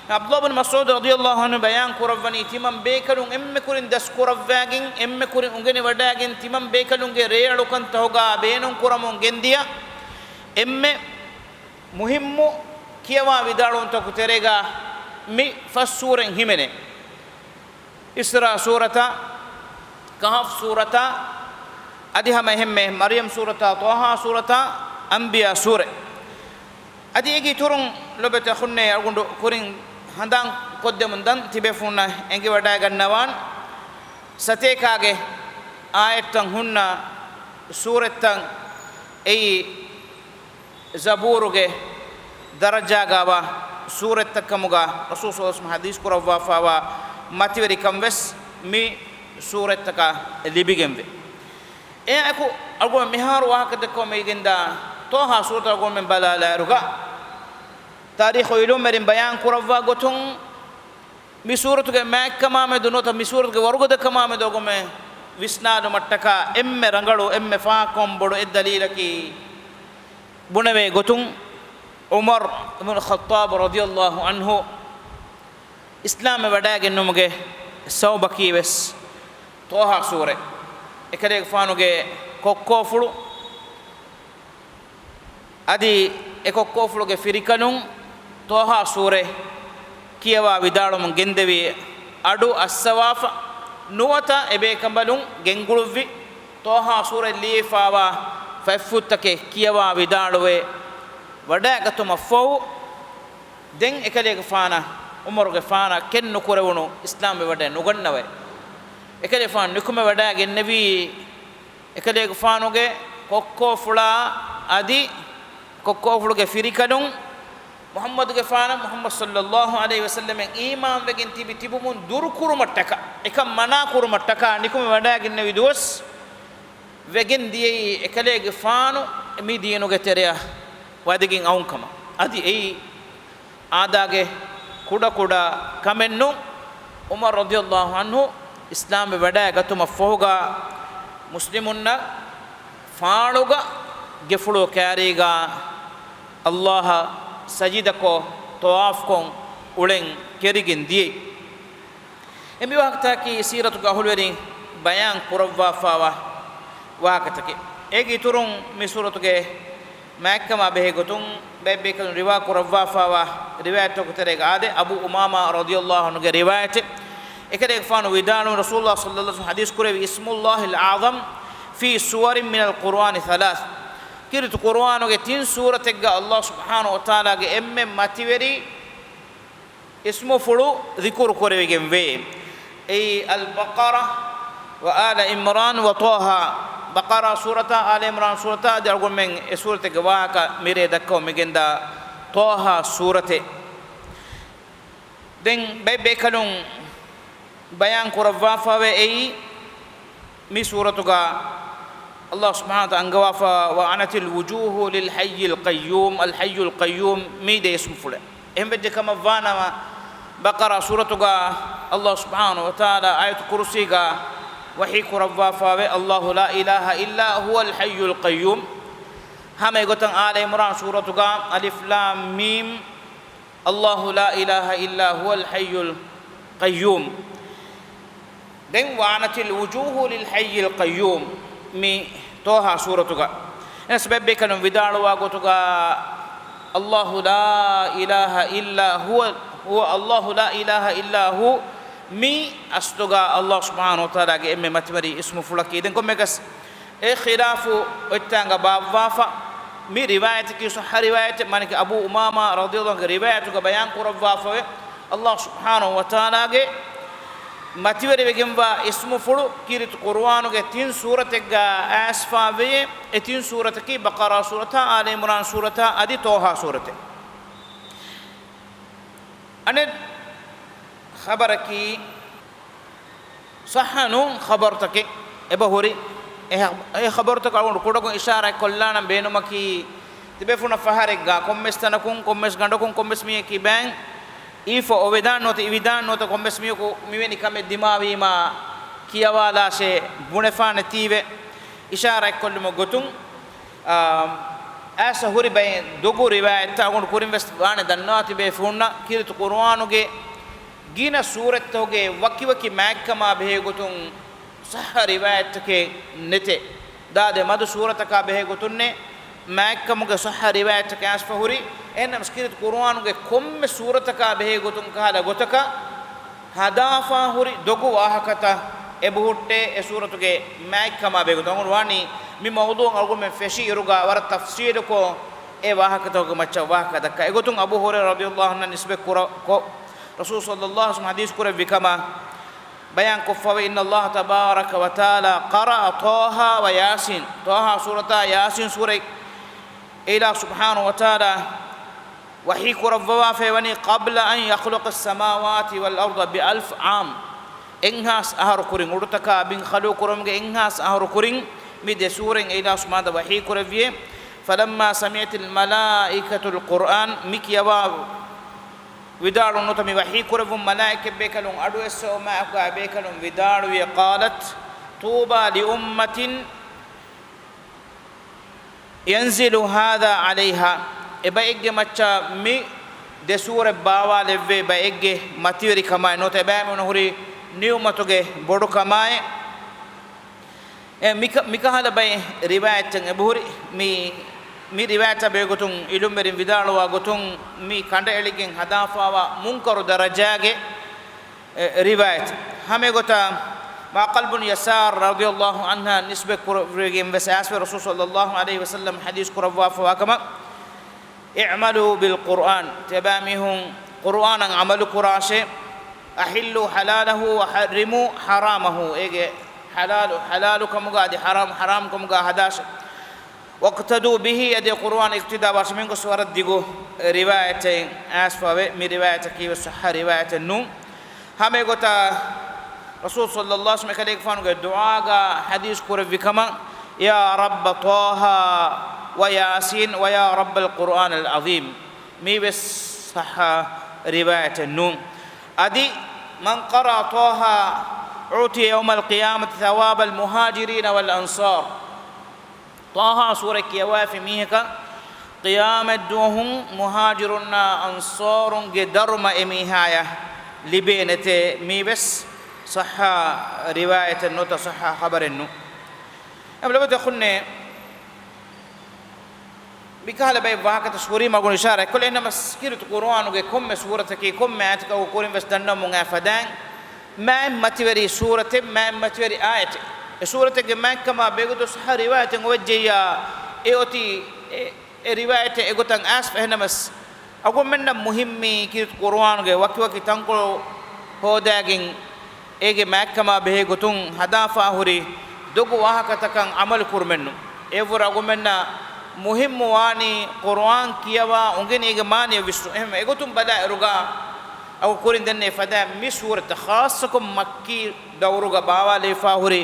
ޢަބްދުﷲ ބިން މަސްޢޫދު ރަޟިޔަﷲ ޢަންހު ބަޔާން ކުރައްވަނީ، ތިމަން ބޭކަލުން އެންމެ ކުރިން ދަސްކުރައްވައިގެން، އެންމެ ކުރިން އުނގެނިވަޑައިގެން، ތިމަން ބޭކަލުންގެ ރޭއަޅުކަންތަކުގަ ބޭނުން ކުރަމުން ގެންދިޔަ އެންމެ މުހިއްމު ކިޔަވާ ވިދާޅުވުންތަކު ތެރޭގަ މި ފަސް ސޫރަތް ހިމެނޭ. އިސްރާ ސޫރަތާ، ކަހަފް ސޫރަތާ، އަދި ހަމަ އެހެންމެ މަރްޔަމް ސޫރަތާ، ޠާހާ ސޫރަތާ، އަންބިޔާ ސޫރަތް. އަދި އޭގެ އިތުރުން ލޮބުވެތި އަޚުންނޭ، އަޅުގަނޑު ކުރިން ހަނދާން ކޮށްދެމުން ދަން ތިބޭފުޅުންނަށް އެނގިވަޑައިގަންނަވާން، ސަތޭކާގެ އާޔަތްތައް ހުންނަ ސޫރަތްތައް އެއީ، ޒަބޫރުގެ ދަރަޖާގަވާ ސޫރަތްތައް ކަމުގަ ރަސޫލު ޞައްލަﷲ ޢަލައިހި ވަސައްލަމަ ޙަދީޘް ކުރައްވާފައިވާ މަތިވެރިކަން ވެސް މި ސޫރަތްތަކަށް ލިބިގެންވޭ. އެއާއެކު އަޅުގަނޑު މިހާރު ވާހަކަދައްކަވަމުން އެނގިގެންދާ ޠާހާ ސޫރަތަށް އަޅުގަނޑުމެން ބަލާލާއިރުގަ، ތާރީޚު ޢިލްމުވެރިން ބަޔާން ކުރައްވާ ގޮތުން، މި ސޫރަތުގެ މާތްކަމާމެދު ނުވަތަ މި ސޫރަތުގެ ވަރުގަދަކަމާމެދު އަޅުގަނޑުމެން ވިސްނާލުމަށްޓަކާ އެންމެ ރަނގަޅު، އެންމެ ފާހަގަކަމުން ބޮޑު އެއް ދަލީލަކީ، ބުނެވޭ ގޮތުން، ޢުމަރު އިބްނުލް ޚައްޠާބު ރަޟިޔަﷲ ޢަންހު އިސްލާމްވެ ވަޑައިގެންނުމުގެ ސަބަބަކީ ވެސް ޠާހާ ސޫރަ، އެކަލޭގެފާނުގެ ކޮއްކޯފުޅު، އަދި އެ ކޮއްކޯފުޅުގެ ފިރިކަލުން ޠާހާ ސޫރަ ކިޔަވާ ވިދާޅުވަމުން ގެންދެވި އަޑު އައްސަވާފަ، ނުވަތަ އެބޭކަނބަލުން ގެންގުޅުއްވި ޠާހާ ސޫރަ ލިޔެފާވާ ފަތްފުށްތަކެއް ކިޔަވާ ވިދާޅުވެ ވަޑައިގަތުމަށްފަހު، ދެން އެކަލޭގެފާނަށް، ޢުމަރުގެފާނަށް ކެތްނުކުރެވުނު އިސްލާމްވެ ވަޑައި ނުގަންނަވައި، އެކަލޭގެފާނު ނިކުމެ ވަޑައިގެންނެވީ، އެކަލޭގެފާނުގެ ކޮއްކޯފުޅާ އަދި ކޮއްކޯފުޅުގެ ފިރިކަލުން މުޙައްމަދުގެފާނަށް، މުޙައްމަދު ޞައްލައްލާހު ޢަލައިހި ވަސައްލަމަށް އީމާންވެގެން ތިބި ތިބުމުން ދުރުކުރުމަށްޓަކާ، އެކަން މަނާކުރުމަށްޓަކާ ނިކުމެ ވަޑައިގެންނެވި ދުވަސް ވެގެން ދިޔައީ، އެކަލޭގެފާނު މި ދީނުގެ ތެރެއަށް ވަދެގެން އައުން ކަމަށް. އަދި އެއީ އާދާގެ ކުޑަކުޑަ ކަމެއްނޫން. ޢުމަރު ރަޟިޔަﷲ ޢަންހު އިސްލާމްވެ ވަޑައިގަތުމަށް ފަހުގަ މުސްލިމުންނަށް ފާޅުގަ ގެފުޅު ކާރީގަ ﷲ އަށް ސަޖިދަކޮށް، ޠަވާފްކޮށް، އުޅެން ކެރިގެން ދިޔައީ. އެ މި ވާހަކަތަކީ ސީރަތުގެ އަހުލުވެރިން ބަޔާން ކުރައްވާފާވާ ވާހަކަތަކެއް. އޭގެ އިތުރުން މި ސޫރަތުގެ މާތްކަމާ ބެހޭ ގޮތުން ބައެއް ބޭކަލުން ރިވާ ކުރައްވާފާވާ ރިވާޔަތްތަކުގެ ތެރޭގަ އާދޭ، އަބޫ އުމާމާ ރަޟިޔަﷲ ޢަންހުގެ ރިވާޔަތެއް. އެކަލޭގެފާނު ވިދާޅުވި، ރަސޫލުﷲ ޞައްލައްލާހު ޢަލައިހި ވަސައްލަމަ ޙަދީޘް ކުރެއްވި، اسم الله الأعظم في سور من القرآن ثلاث. ކީރިތި ޤުރުއާނުގެ ތިން ސޫރަތެއްގަ ﷲ ސުބްޙާނަހޫ ވަތަޢާލާގެ އެންމެ މަތިވެރި އިސްމުފުޅު ޛިކުރު ކުރެވިގެންވޭ. އެއީ، އަލްބަޤަރާ ވަ އާލަ ޢިމްރާން ވަ ޠާހާ. ބަޤަރާ ސޫރަތާ، އާލަ ޢިމްރާން ސޫރަތާ އަދި އަޅުގަނޑުމެން އެ ސޫރަތެއްގެ ވާހަކަ މިރޭ ދައްކަވަމުން މިގެންދާ ޠާހާ ސޫރަތެއް. ދެން ބައެއް ބޭކަލުން ބަޔާން ކުރައްވާފަވޭ އެއީ، މި ސޫރަތުގަ ﷲ ސުބްޙާނަހޫ ވަތަޢާލާ އަންގަވާފަ، وأعنت الوجوه للحي القيوم، الحي القيوم މީ ދެ އިސްމުފުޅެއް. އެހެންވެއްޖެ ކަމަށްވާނަމަ، ބަޤަރާ ސޫރަތުގަ ﷲ ސުބްޙާނަހޫ ވަތަޢާލާ އާޔަތުލް ކުރުސީގަ ވަޙީ ކުރައްވާފަވޭ، الله لا إله إلا هو الحي القيوم. ހަމަ އެގޮތަށް އާލަ ޢިމްރާން ސޫރަތުގަ، الم، الله لا إله إلا هو الحي القيوم. ދެން، وأعنت الوجوه للحي القيوم މި ޠާހާ ސޫރަތުގަ. އެހެނަސް ބައެއް ބޭކަލުން ވިދާޅުވާ ގޮތުގަ، الله لا إله إلا هو، هو الله لا إله إلا هو މީ އަސްލުގަ ﷲ ސުބްޙާނަހޫ ވަތަޢާލާގެ އެންމެ މަތިވެރި އިސްމުފުޅަކީ. ދެން ކޮންމެއަކަސް އެ ޚިލާފު އޮތްތާނގަ ބާއްވާފަ، މި ރިވާޔަތަކީ ޞައްޙަ ރިވާޔަތެއް، މާނައަކީ އަބޫ އުމާމާ ރަޟިޔަﷲ ޢަންހުގެ ރިވާޔަތުގަ ބަޔާން ކުރައްވާފަވޭ، ﷲ ސުބްޙާނަހޫ ވަތަޢާލާގެ މަތިވެރިވެގެންވާ އިސްމުފުޅު ކީރިތި ޤުރުއާނުގެ ތިން ސޫރަތެއްގަ އައިސްފަވޭ. އެ ތިން ސޫރަތަކީ ބަޤަރާ ސޫރަތާ، އާލަ ޢިމްރާން ސޫރަތާ އަދި ޠާހާ ސޫރަތެއް. އަނެއް ޚަބަރަކީ، ޞައްޙަ ނޫން ޚަބަރުތަކެއް އެބަހުރި. އެ ޚަ-، އެ ޚަބަރުތަކަށް އަޅުގަނޑު ކުޑަކޮށް އިޝާރާތް ކޮށްލާނަން ބޭނުމަކީ، ތިބޭފުޅުންނަށް ފަހަރެއްގަ ކޮންމެސް ތަނަކުން، ކޮންމެސް ގަނޑަކުން، ކޮންމެސް މީހަކީ ބައިން އީފަ އޮވެދާން ނުވަތަ އިވިދާން ނުވަތަ ކޮންމެސް މީހަކު މިވެނި ކަމެއް ދިމާވީމާ ކިޔަވާލާށޭ ބުނެފާނެތީވެ. އިޝާރާތްކޮށްލުމުގެ ގޮތުން، އާ، އައިސްފަ ހުރި ބައެއް ދޮގު ރިވާޔަތްތައް އަޅުގަނޑު ކުރިން ވެސް ވާނެ ދަންނަވާ ތިބޭފުޅުންނަށް. ކީރިތި ޤުރުއާނުގެ ގިނަ ސޫރަތްތަކުގެ ވަކިވަކި މާތްކަމާ ބެހޭ ގޮތުން ޞައްޙަ ރިވާޔަތްތަކެއް ނެތޭ. ދާދެ މަދު ސޫރަތަކާ ބެހޭ ގޮތުންނޭ މާތްކަމުގެ ޞައްޙަ ރިވާޔަތްތަކެއް އައިސްފަ ހުރި. އެހެންނަމަސް ކީރިތި ޤުރުއާނުގެ ކޮންމެ ސޫރަތަކާ ބެހޭ ގޮތުން ކަހަލަ ގޮތަކަށް ހަދާފާ ހުރި ދޮގު ވާހަކަތައް އެބަހުއްޓޭ އެ ސޫރަތުގެ މާތްކަމާ ބެހޭ ގޮތުން. އަޅުގަނޑު ވާނީ މި މައުޟޫޢަށް އަޅުގަނޑުމެން ފެށި އިރުގަ ވަރަށް ތަފްޞީލުކޮށް އެ ވާހަކަތަކުގެ މައްޗަށް ވާހަކަ ދައްކާ. އެގޮތުން އަބޫ ހުރައިރާ ރަޟިޔަﷲ ޢަންހު ނިސްބަތް ކުރަ-، ކޮށް، ރަސޫލު ޞައްލައްލާހު ޢަލައިހި ވަސައްލަމަ ޙަދީޘް ކުރެއްވި ކަމަށް ބަޔާން ކޮށްފަވޭ، إن الله تبارك وتعالى قرأ طه وياسين. ޠާހާ ސޫރަތާ ޔާސީން ސޫރަތް އެ އިލާހު ސުބްޙާނަހޫ ވަތަޢާލާ ވަޙީ ކުރައްވަވާފައި ވަނީ، قبل أن يخلق السماوات والأرض بألف عام. އެއްހާސް އަހަރު ކުރިން، އުޑުތަކާ ބިން ޚަލްޤު ކުރުމުގެ އެއްހާސް އަހަރު ކުރިން މި ދެ ސޫރަތް އެ އިލާހު ސުބްޙާނަހޫ ވަތަޢާލާ ވަޙީ ކުރެއްވިއޭ. فلما سمعت الملائكة القرآن، މި ކިޔަވާ ވިދާޅުން ނުވަތަ މި ވަޙީ ކުރެއްވުން މަލާއިކަ ބޭކަލުން އަޑު އެއްސެވުމާއެކު އެ ބޭކަލުން ވިދާޅުވި، قالت طوبى لأمة ينزل هذا عليها، އެބައެއްގެ މައްޗަށް މި ދެ ސޫރަތް ބާވާލެއްވޭ ބައެއްގެ މަތިވެރިކަމާއި ނުވަތަ އެބައިމީހުނަށް ހުރި ނިޢުމަތުގެ ބޮޑުކަމާއި. އެ މިކަ-، މިކަހަލަ ބައެއް ރިވާޔަތްތައް އެބަހުރި. މި، މި ރިވާޔަތާ ބެހޭގޮތުން ޢިލްމުވެރިން ވިދާޅުވާ ގޮތުން މި ކަނޑައެޅިގެން ހަދާފާވާ މުންކަރު ދަރަޖާގެ އެ، ރިވާޔަތް. ހަމައެގޮތަށް މަޢްޤަލް ބުން ޔަސާރް ރަޟިޔަﷲ ޢަންހަށް ނިސްބަތް ކުރެވިގެން ވެސް އައިސްފަ ރަސޫލު ޞައްލަﷲ ޢަލައިހި ވަސައްލަމް ޙަދީޘް ކުރައްވާފަވާ ކަމަށް، اعملوا بالقرآن، ތިޔަބައިމީހުން ޤުރުއާނަށް ޢަމަލު ކުރާށޭ، أحلوا حلاله وحرموا حرامه، އޭގެ ޙަލާލު ޙަލާލުކަމުގަ އަދި ޙަރާމް ޙަރާމްކަމުގަ ހަދާށޭ. واقتدوا به، އަދި ޤުރުއާނަށް އިޤްތިދާ ވާށޭ. މިގޮސް ވަރަށް ދިގު ރިވާޔަތެއް އައިސްފަވޭ. މި ރިވާޔަތަކީ ވެސް ޞައްޙަ ރިވާޔަތެއް ނޫން. ހަމައެގޮތަށް ރަސޫލު ޞައްލަﷲ ޢަލައިހި ވަސައްލަމް އެކަލޭގެފާނުގެ ދުޢާގަ ޙަދީޘް ކުރެއްވި ކަމަށް، يا رب طه وياسين ويا رب القرآن العظيم، މީ ވެސް ޞައްޙަ ރިވާޔަތެއް ނޫން. އަދި، من قرأ طه أعطي يوم القيامة ثواب المهاجرين والأنصار، ޠާހާ ސޫރަތް ކިޔަވައިފި މީހަކަށް ޤިޔާމަތްދުވަހު މުހާޖިރުންނާ އަންޞާރުންގެ ދަރުމަ އެމީހާޔަށް ލިބޭނެތޭ. މީވެސް ޞައްޙަ ރިވާޔަތެއް ނުވަތަ ޞައްޙަ ޚަބަރެއް ނޫން. އެމަ ލޮބުވެތި އަޚުންނޭ، މިކަހަލަ ބައެއް ވާހަކަތައް ކުރީމަ އަޅުގަނޑު އިޝާރާތްކޮށްލި. އެހެންނަމަސް ކީރިތި ޤުރުއާނުގެ ކޮންމެ ސޫރަތަކީ ކޮންމެ އާޔަތަކަށް ކުރިން ވެސް ދަންނަވަމުން އައި ފަދައިން، މާތް މަތިވެރި ސޫރަތެއް، މާތް މަތިވެރި އާޔަތެއް. އެ ސޫރަތެއްގެ މާތްކަމާ ބެހޭގޮތުން ޞައްޙަ ރިވާޔަތެއް އޮވެއްޖެއްޔާ، އެ އޮތީ އެ، އެ ރިވާޔަތެއް އެގޮތަށް އައިސްފަ. އެހެންނަމަސް އަޅުގަނޑުމެންނަށް މުހިއްމީ ކީރިތި ޤުރުއާނުގެ ވަކިވަކި ތަންކޮޅު ހޯދާގެން، އޭގެ މާތްކަމާ ބެހޭ ގޮތުން ހަދާފާ ހުރި ދޮގު ވާހަކަތަކަށް ޢަމަލު ކުރުމެއްނު. އެއަށްވުރެ އަޅުގަނޑުމެންނަށް މުހިއްމު ވާނީ ޤުރުއާން ކިޔަވާ އުނގެނި އޭގެ މާނަޔަށް ވިސްނުން. އެހެން އެގޮތުން ބަލާއިރުގަ އަޅުގަނޑު ކުރިން ދެންނެވި ފަދައިން މި ސޫރަތަށް ޚާއްޞަކޮށް މައްކީ ދައުރުގަ ބާވާލެވިފާ ހުރި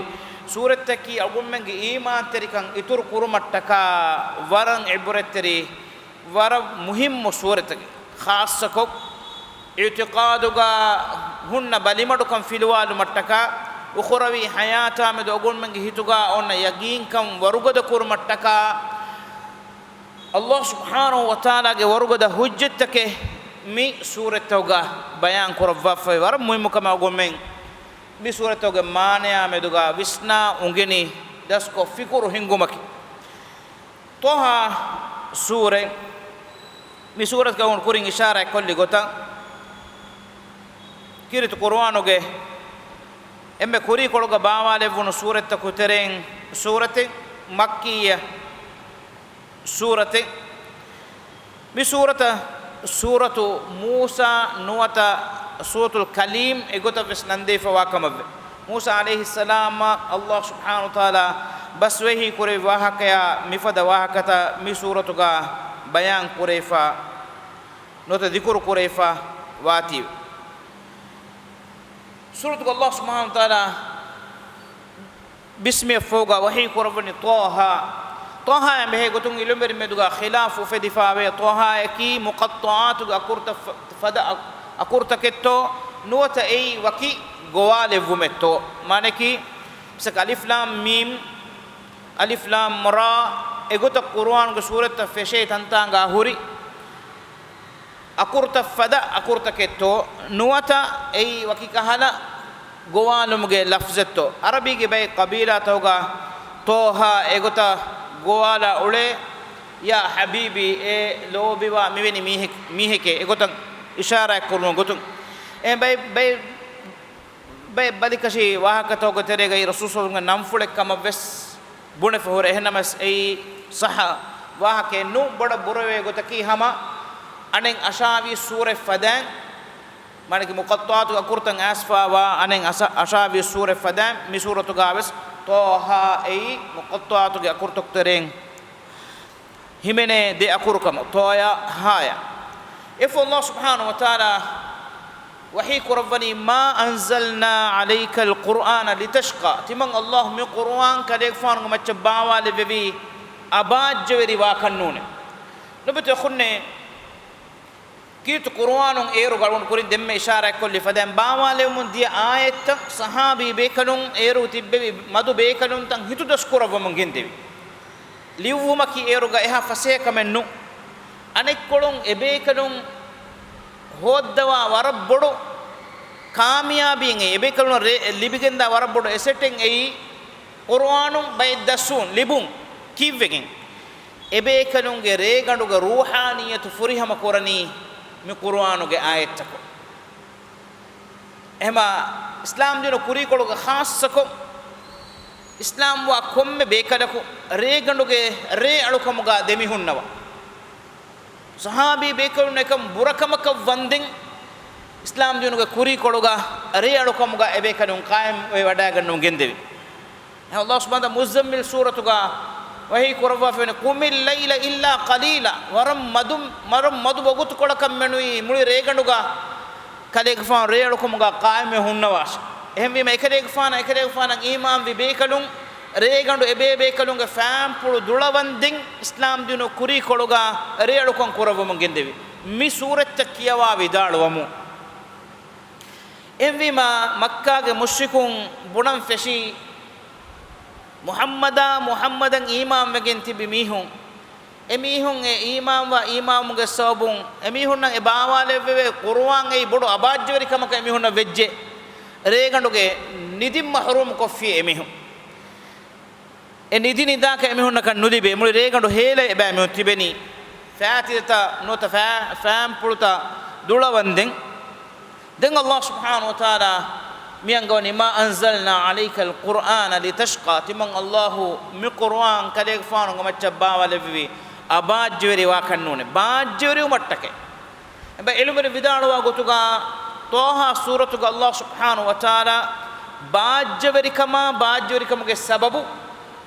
ސޫރަތަކީ އަޅުގަނޑުމެންގެ އީމާންތެރިކަން އިތުރު ކުރުމަށްޓަކާ ވަރަށް ޢިބުރަތްތެރި، ވަރަށް މުހިއްމު ސޫރަތެއް. ޚާއްޞަކޮށް އިޢުތިޤާދުގަ ހުންނަ ބަލިމަޑުކަން ފިލުވާލުމަށްޓަކާ، އުޚުރަވީ ޙަޔާތާމެދު އަޅުގަނޑުމެންގެ ހިތުގަ އޮންނަ ޔަގީންކަން ވަރުގަދަ ކުރުމަށްޓަކާ، ﷲ ސުބްޙާނަހޫ ވަތަޢާލާގެ ވަރުގަދަ ޙުއްޖަތްތަކެއް މި ސޫރަތްތަކުގަ ބަޔާން ކުރައްވާފައި. ވަރަށް މުހިއްމު ކަމެއް އަޅުގަނޑުމެން މި ސޫރަތްތަކުގެ މާނަޔާ މެދުގަ ވިސްނާ އުނގެނި ދަސްކޮށް ފިކުރު ހިންގުމަކީ. ޠާހާ ސޫރަތް، މި ސޫރަތުގަ އަޅުގަނޑު ކުރިން އިޝާރާތް ކޮށްލި ގޮތަށް، ކީރިތި ޤުރުއާނުގެ އެންމެ ކުރީކޮޅުގަ ބާވާލެއްވުނު ސޫރަތްތަކު ތެރެއިން ސޫރަތެއް، މައްކީއްޔަ ސޫރަތެއް. މި ސޫރަތަށް ސޫރަތު މޫސާ ނުވަތަ ސޫރަތުލް ކަލީމް އެގޮތަށް ވެސް ނަންދެވިފަވާ ކަމަށްވޭ. މޫސާ ޢަލައިހިއްސަލާމަށް ﷲ ސުބްޙާނަހޫ ވަތަޢާލާ ބަސްވަޙީ ކުރެއްވި ވާހަކަޔާ މިފަދަ ވާހަކަތައް މި ސޫރަތުގަ ބަޔާން ކުރެވިފަ ނުވަތަ ޛިކުރު ކުރެވިފަ ވާތީވެ. ސޫރަތުގަ ﷲ ސުބްޙާނަހޫ ވަތަޢާލާ ބިސްމިއަށްފަހުގަ ވަޙީ ކުރައްވަނީ ޠާހާ. ޠާހާއާ ބެހޭ ގޮތުން ޢިލްމުވެރިން މެދުގަ ޚިލާފު އުފެދިފައިވޭ. ޠާހާއަކީ މުޤައްޠަޢާތުގެ އަކުރުތައް ފަ-، ފަދަ އަ-، އަކުރުތަކެއްތޯ ނުވަތަ އެއީ ވަކި ގޮވާލެއްވުމެއްތޯ؟ މާނައަކީ، މިސާލަކަށް އަލިފް ލާމް މީމް، އަލިފް ލާމް ރާ އެގޮތަށް ޤުރުއާނުގެ ސޫރަތްތައް ފެށޭ ތަންތާނގަ ހުރި އަކުރުތައް ފަދަ އަކުރުތަކެއްތޯ ނުވަތަ އެއީ ވަކި ކަހަލަ ގޮވާލުމުގެ ލަފްޒެއްތޯ؟ ޢަރަބީގެ ބައެއް ޤަބީލާތަކުގަ ޠާހާ އެގޮތަށް ގޮވާލާ އުޅޭ، ޔާ ޙަބީބީ، އޭ ލޯބިވާ މިވެނި މީހެއް، މީހެކޭ އެގޮތަށް އިޝާރާތް ކުރުމުގެ ގޮތުން. އެ ބައެއް، ބައެއް، ބައެއް ބަލިކަށި ވާހަކަތަކުގެ ތެރޭގައި ރަސޫލު ޞައްލަﷲ ޢަލައިހި ވަސައްލަމްގެ ނަންފުޅެއް ކަމަށް ވެސް ބުނެފަ ހުރޭ. އެހެންނަމަސް އެއީ ޞައްޙަ ވާހަކައެއް ނޫން. ބޮޑަށް ބުރަވޭ ގޮތަކީ ހަމަ އަނެއް އަށާވީސް ސޫރަތް ފަދައިން، މާނައަކީ މުޤައްޠަޢާތުގެ އަކުރުތައް އައިސްފައިވާ އަނެއް އަށާ-، އަށާވީސް ސޫރަތް ފަދައިން މި ސޫރަތުގަ ވެސް ޠާހާ އެއީ މުޤައްޠަޢާތުގެ އަކުރުތަކު ތެރެއިން ހިމެނޭ ދެ އަކުރު ކަމަށް، ޠާޔާ ހާޔާ. އެފަހު ﷲ ސުބްޙާނަހޫ ވަތަޢާލާ ވަޙީ ކުރައްވަނީ، مَا أَنزَلْنَا عَلَيْكَ الْقُرْآنَ لِتَشْقَىٰ، ތިމަން ﷲ މި ޤުރުއާން ކަލޭގެފާނުގެ މައްޗަށް ބާވާލެއްވެވީ އަބާއްޖަވެރިވާކަށްނޫނޭ. ނުބަތި އަޚުންނޭ، ކީރިތި ޤުރުއާނުން އޭރު އަޅުގަނޑު ކުރިން ދެންމެ އިޝާރާތްކޮށްލި ފަދައިން ބާވާލެވުމުން ދިޔަ އާޔަތްތައް ޞަޙާބީ ބޭކަލުން އޭރު ތިއްބެވި މަދު ބޭކަލުންތައް ހިތުދަސްކުރައްވަމުން ގެންދެވި. ލިޔުއްވުމަކީ އޭރުގަ އެހާ ފަސޭހަ ކަމެއް ނޫން. އަނެއްކޮޅުން އެބޭކަލުން ހޯއްދަވާ ވަރަށް ބޮޑު ކާމިޔާބީއެއް، އެބޭކަލުން ރޭ-، ލިބިގެންދާ ވަރަށް ބޮޑު އެސެޓެއް އެއީ، ޤުރުއާނުން ބައެއް ދަސްވުން ލިބުން ކީއްވެގެން، އެބޭކަލުންގެ ރޭގަނޑުގެ ރޫޙާނިއްޔަތު ފުރިހަމަ ކުރަނީ މި ޤުރުއާނުގެ އާޔަތްތަކުން. އެހެމަ އިސްލާމް ދީނު ކުރީކޮޅުގަ ޚާއްޞަކޮށް، އިސްލާމްވާ ކޮންމެ ބޭކަލަކު ރޭގަނޑުގެ ރޭ އަޅުކަމުގަ ދެމިހުންނަވާ. ޞަޙާބީ ބޭކަލުން އެކަން ބުރަކަމަކަށް ވަންދެން، އިސްލާމް ދީނުގެ ކުރީކޮޅުގަ ރޭ އަޅުކަމުގަ އެބޭކަލުން ޤާއިމްވެ ވަޑައިގަންނަވަން ގެންދެވި. އެހެން ﷲ ސުބްޙާނަހޫ ވަތަޢާލާ މުޒައްމިލް ސޫރަތުގަ ވަޙީ ކުރައްވާފައިވަނީ، "قم الليل إلا قليلا." ވަރަށް މަދު، ވަރަށް މަދު ވަގުތުކޮޅަކަށް މެނުވީ މުޅި ރޭގަނޑުގަ ކަލޭގެފާނު ރޭ އަޅުކަމުގަ ޤާއިމްވެ ހުންނަވާށި. އެހެންވީމަ އެކަލޭގެފާނަށް، އެކަލޭގެފާނަށް އީމާންވި ބޭކަލުން ރޭގަނޑު އެބޭބޭކަލުންގެ ފާންޕުޅު ދުޅަވަންދެން އިސްލާމް ދީނު ކުރީކޮޅުގަ ރޭ އަޅުކަން ކުރައްވަމުން ގެންދެވި. މި ސޫރަތްތައް ކިޔަވާ ވިދާޅުވަމުން. އެހެންވީމަ މައްކާގެ މުޝްރިކުން ބުނަން ފެށީ، މުޙައްމަދާ، މުޙައްމަދަށް އީމާންވެގެން ތިބި މީހުން، އެމީހުން އެ އީމާންވާ އީމާނުގެ ސަބަބުން އެމީހުންނަށް އެ ބާވާލެއްވެވޭ ޤުރުއާން އެއީ ބޮޑު އަބާއްޖަވެރިކަމަކަށް އެމީހުންނަށް ވެއްޖެ. ރޭގަނޑުގެ ނިދިން މަޙްރޫމް ކޮށްފި އެމީހުން. އެ ނިދި ނިދާކަށް އެމީހުންނަކަށް ނުލިބޭ. މުޅި ރޭގަނޑު ހޭލަ އެބައިމީހުން ތިބެނީ. ފައިތިލަތައް ނުވަތަ ފައި-، ފައިންޕުޅުތައް ދުޅަވަންދެން. ދެން ﷲ ސުބްޙާނަހޫ ވަތަޢާލާ މިއަންގަވަނީ، "ما أنزلنا عليك القرآن لتشقى." ތިމަން ﷲ މި ޤުރުއާން ކަލޭގެފާނުގެ މައްޗަށް ބާވާލެއްވީ އަބާއްޖަވެރިވާކަށް ނޫނޭ، ބާއްޖަވެރިވުމަށްޓަކައި. އެބަ އިލްމުވެރިން ވިދާޅުވާ ގޮތުގަ، ޠާހާ ސޫރަތުގަ ﷲ ސުބްޙާނަހޫ ވަތަޢާލާ ބާއްޖަވެރިކަމާ، ބާއްޖަވެރިކަމުގެ ސަބަބު،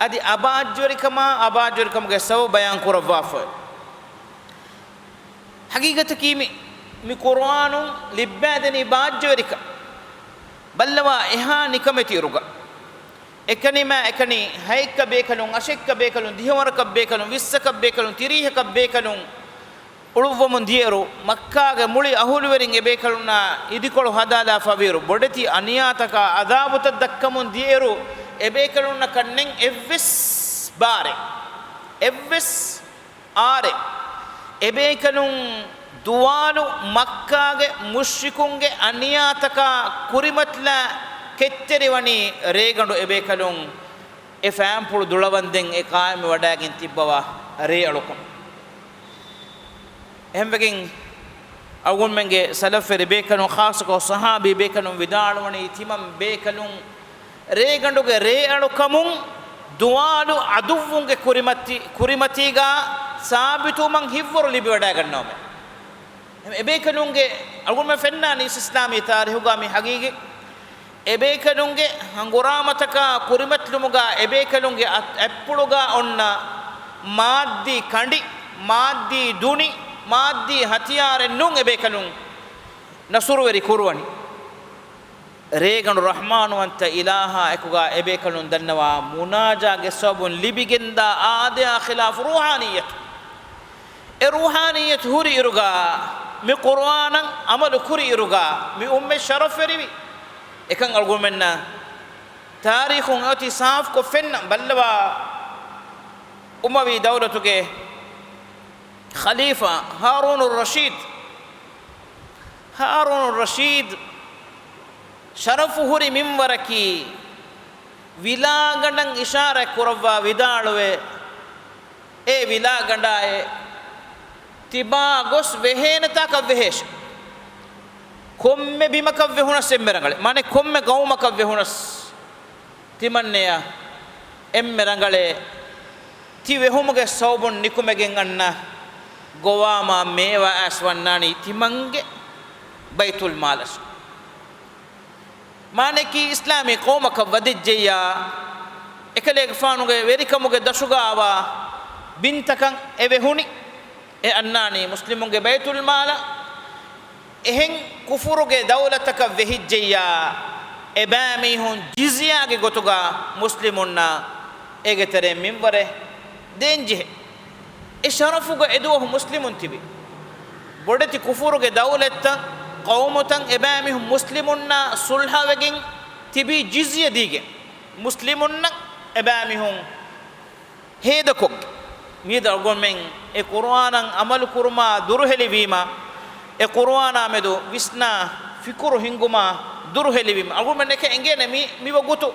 އަދި އަބާއްޖަވެރިކަމާ، އަބާއްޖަވެރިކަމުގެ ސަބަބު ބަޔާން ކުރައްވާފައި. ޙަޤީޤަތަކީ މި، މި ޤުރުއާނުން ލިއްބައިދެނީ ބާއްޖަވެރިކަން. ބައްލަވާ އެހާ ނިކަމެތި އިރުގަ، އެކަނިމާ އެކަނި ހައެއްކަ ބޭކަލުން، އަށެއްކަ ބޭކަލުން، ދިހަވަރަކަށް ބޭކަލުން، ވިއްސަކަށް ބޭކަލުން، ތިރީހަކަށް ބޭކަލުން އުޅުއްވަމުން ދިޔައިރު، މައްކާގެ މުޅި އަހުލުވެރިން އެބޭކަލުންނާ އިދިކޮޅު ހަދާލާފަވިއިރު، ބޮޑެތި އަނިޔާތަކާ އަޒާބުތައް ދައްކަމުން ދިޔައިރު، އެބޭކަލުންނަކަށް ނެތް އެއްވެސް ބާރެއް، އެއްވެސް އާރެއް، އެބޭކަލުން ދުވާލު މައްކާގެ މުޝްރިކުންގެ އަނިޔާތަކާ ކުރިމަތިލާ ކެތްތެރިވަނީ ރޭގަނޑު އެބޭކަލުން އެ ފައިންޕުޅު ދުޅަވަންދެން އެ ޤާއިމްވެވަޑައިގެން ތިއްބަވާ ރޭ އަޅުކަން. އެހެންވެގެން އަޅުގަނޑުމެންގެ ސަލަފްވެރި ބޭކަލުން، ޚާއްޞަކޮށް ޞަޙާބީ ބޭކަލުން ވިދާޅުވަނީ، ތިމަން ބޭކަލުން ރޭގަނޑުގެ ރޭއަޅުކަމުން ދުވާލު ޢަދުއްވުންގެ ކުރިމަތި-، ކުރިމަތީގާ ސާބިތުވުމަށް ހިތްވަރު ލިބިވަޑައިގަންނަވަމޭ. އެބޭކަލުންގެ އަޅުގަނޑުމެން ފެންނާނީ އިސްލާމީ ތާރީޚުގާ މި ޙަޤީޤަތް. އެބޭކަލުންގެ ހަނގުރާމަތަކާ ކުރިމަތިލުމުގާ އެބޭކަލުންގެ އަތް-، އަތްޕުޅުގާ އޮންނަ މާއްދީ ކަނޑި، މާއްދީ ދުނި، މާއްދީ ހަތިޔާރެއް ނޫން އެބޭކަލުން ނަޞްރުވެރި ކުރުވަނީ. ރޭގަނޑު ރަޙްމާންވަންތަ އިލާހާ އެކުގާ އެބޭކަލުން ދަންނަވާ މުނާޖާގެ ސަބަބުން ލިބިގެންދާ އާދަޔާ ޚިލާފު ރޫޙާނިއްޔަތު. އެ ރޫޙާނިއްޔަތު ހުރި އިރުގާ، މި ޤުރުއާނަށް ޢަމަލު ކުރި އިރުގާ، މި އުއްމަތް ޝަރަފްވެރިވި. އެކަން އަޅުގަނޑުމެންނަށް ތާރީޚުން އޮތީ ސާފުކޮށް ފެންނަ. ބައްލަވާ އުމަވީ ދައުލަތުގެ ޚަލީފާ ހާރޫނު ރަޝީދު، ހާރޫނު ރަޝީދު ޝަރަފު ހުރި މިންވަރަކީ ވިލާގަނޑަށް އިޝާރާތް ކުރައްވާ ވިދާޅުވޭ، އޭ ވިލާގަނޑާއޭ، ތިބާ ގޮސް ވެހޭނެތާކަށް ވެހޭށެ. ކޮންމެ ބިމަކަށް ވެހުނަސް އެންމެ ރަނގަޅޭ. މާނަ ކޮންމެ ގައުމަކަށް ވެހުނަސް ތިމަންނަޔަށް އެންމެ ރަނގަޅޭ. ތި ވެހުމުގެ ސަބަބުން ނިކުމެގެން އަންނަ ގޮވާމާ މޭވާ އައިސް ވަންނާނީ ތިމަންގެ ބައިތުލް މާލަށް. މާނައަކީ އިސްލާމީ ޤައުމަކަށް ވަދެއްޖެއްޔާ، އެކަލޭގެފާނުގެ ވެރިކަމުގެ ދަށުގާވާ ބިންތަކަށް އެ ވެހުނި، އެ އަންނާނީ މުސްލިމުންގެ ބައިތުލް މާލަށް. އެހެން ކުފުރުގެ ދައުލަތަކަށް ވެހިއްޖެއްޔާ، އެބައިމީހުން ޖިޒްޔާގެ ގޮތުގަ މުސްލިމުންނަށް އޭގެ ތެރެއިން މިންވަރެއް ދޭންޖެހޭ. އެ ޝަރަފުގަ އެދުވަހު މުސްލިމުން ތިބި. ބޮޑެތި ކުފުރުގެ ދައުލަތްތައް، ޤައުމުތައް އެބައިމީހުން މުސްލިމުންނާ ޞުލްޙަވެގެން ތިބީ ޖިޒްޔަ ދީގެން. މުސްލިމުންނަށް އެބައިމީހުން ހޭދަކޮށް، މިއަދު އަޅުގަނޑުމެން އެ ޤުރުއާނަށް ޢަމަލު ކުރުމާ ދުރުހެލިވީމަ، އެ ޤުރުއާނާ މެދު ވިސްނާ ފިކުރު ހިންގުމާ ދުރުހެލިވީމަ، އަޅުގަނޑުމެންނަކަށް އެނގޭނެ މި، މި ވަގުތު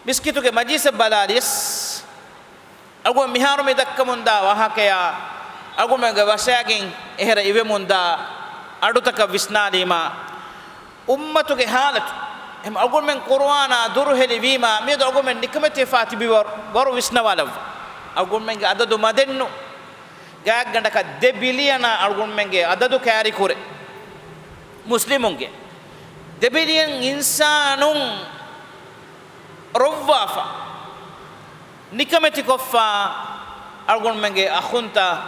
މިސްކިތުގެ މަޖިލިސަށް ބަލާލިޔަސް، އަޅުގަނޑު މިހާރު މި ދައްކަމުންދާ ވާހަކަޔާ، އަޅުގަނޑުމެންގެ ވަށައިގެން އެހެރަ އިވެމުންދާ އަޑުތަކަށް ވިސްނާލީމާ، އުއްމަތުގެ ޙާލަތު، އެހެން އަޅުގަނޑުމެން ޤުރުއާނާ ދުރުހެލިވީމާ، މިއަދު އަޅުގަނޑުމެން ނިކަމެތިވެފާ ތިބި ވަރު، ވަރު ވިސްނަވާލައްވާ. އަޅުގަނޑުމެންގެ އަދަދު މަދެއްނު، ގާތްގަނޑަކަށް ދެ ބިލިއަނާ އަޅުގަނޑުމެންގެ އަދަދު ކާރިކުރޭ. މުސްލިމުންގެ ދެ ބިލިއަން އިންސާނުން ރޮއްވާފަ، ނިކަމެތިކޮށްފަ، އަޅުގަނޑުމެންގެ އަޚުންތައް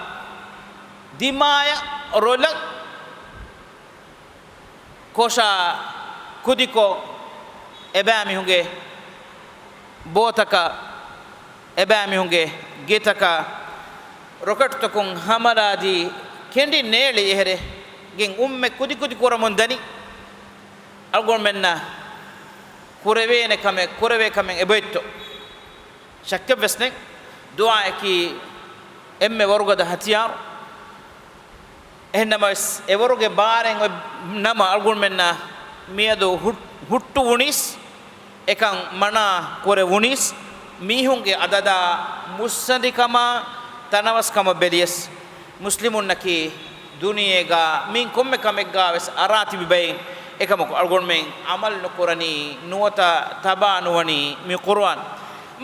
ދިމާޔަށް ރޮލަށް ކޮށާ ކުދިކޮށް، އެބައިމީހުންގެ ބޯތަކަށް، އެބައިމީހުންގެ ގެތަކަށް ރޮކެޓްތަކުން ހަމަލާދީ، ކެނޑި ނޭޅި އެހެރެ ގެން އުއްމެ ކުދިކުދި ކުރަމުން ދަނީ. އަޅުގަނޑުމެންނަށް ކުރެވޭނެ ކަމެއް ކުރެވޭ ކަމެއް އެބައޮތްތޯ؟ ޝައްކެއްވެސް ނެތް. ދުޢާއަކީ އެންމެ ވަރުގަދަ ހަތިޔާރު. އެހެންނަމަވެސް، އެވަރުގެ ބާރެއް އޮތް ނަމަ، އަޅުގަނޑުމެންނަށް މިއަދު ހުއް، ހުއްޓުވުނީސް، އެކަން މަނާ ކުރެވުނީސް، މީހުންގެ އަދަދާ މުއްސަނދިކަމާ ތަނަވަސްކަމަށް ބެލިޔަސް، މުސްލިމުންނަކީ ދުނިޔޭގާ މިން ކޮންމެ ކަމެއްގާވެސް އަރާ ތިބި ބައެއް. އެކަމަކު، އަޅުގަނޑުމެން ޢަމަލު ނުކުރަނީ، ނުވަތަ ތަބާ ނުވަނީ މި ޤުރުއާން.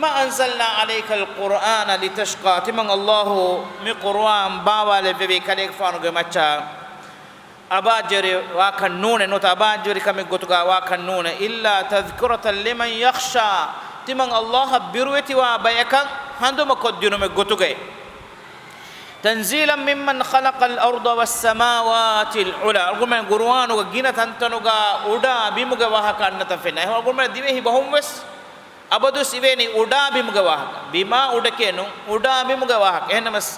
ما أنزلنا عليك القرآن لتشقى، ތިމަން ﷲ މި ޤުރުއާން ބާވާލެއްވެވީ ކަލޭގެފާނުގެ މައްޗަށް އަބާއްޖެވެރި ވާކަށް ނޫނޭ، ނުވަތަ އަބާއްޖެވެރިކަމެއް ގޮތުގަ ވާކަށް ނޫނޭ. إلا تذكرة لمن يخشى، ތިމަން ﷲ އަށް ބިރުވެތިވާ ބަޔަކަށް ހަނދުމަކޮށްދިނުމެއް ގޮތުގައި. تنزيلا ممن خلق الأرض والسماوات العلى. އަޅުގަނޑުމެން ޤުރުއާނުގަ ގިނަ ތަންތަނުގަ އުޑާ ބިމުގެ ވާހަކަ އަންނަތަން ފެންނަ. އެހެން އަޅުގަނޑުމެން ދިވެހި ބަހުން ވެސް އަބަދުވެސް އިވޭނީ އުޑާ ބިމުގެ ވާހަކަ. ބިމާ އުޑެކޭ ނޫން، އުޑާ ބިމުގެ ވާހަކަ. އެހެންނަމަސް،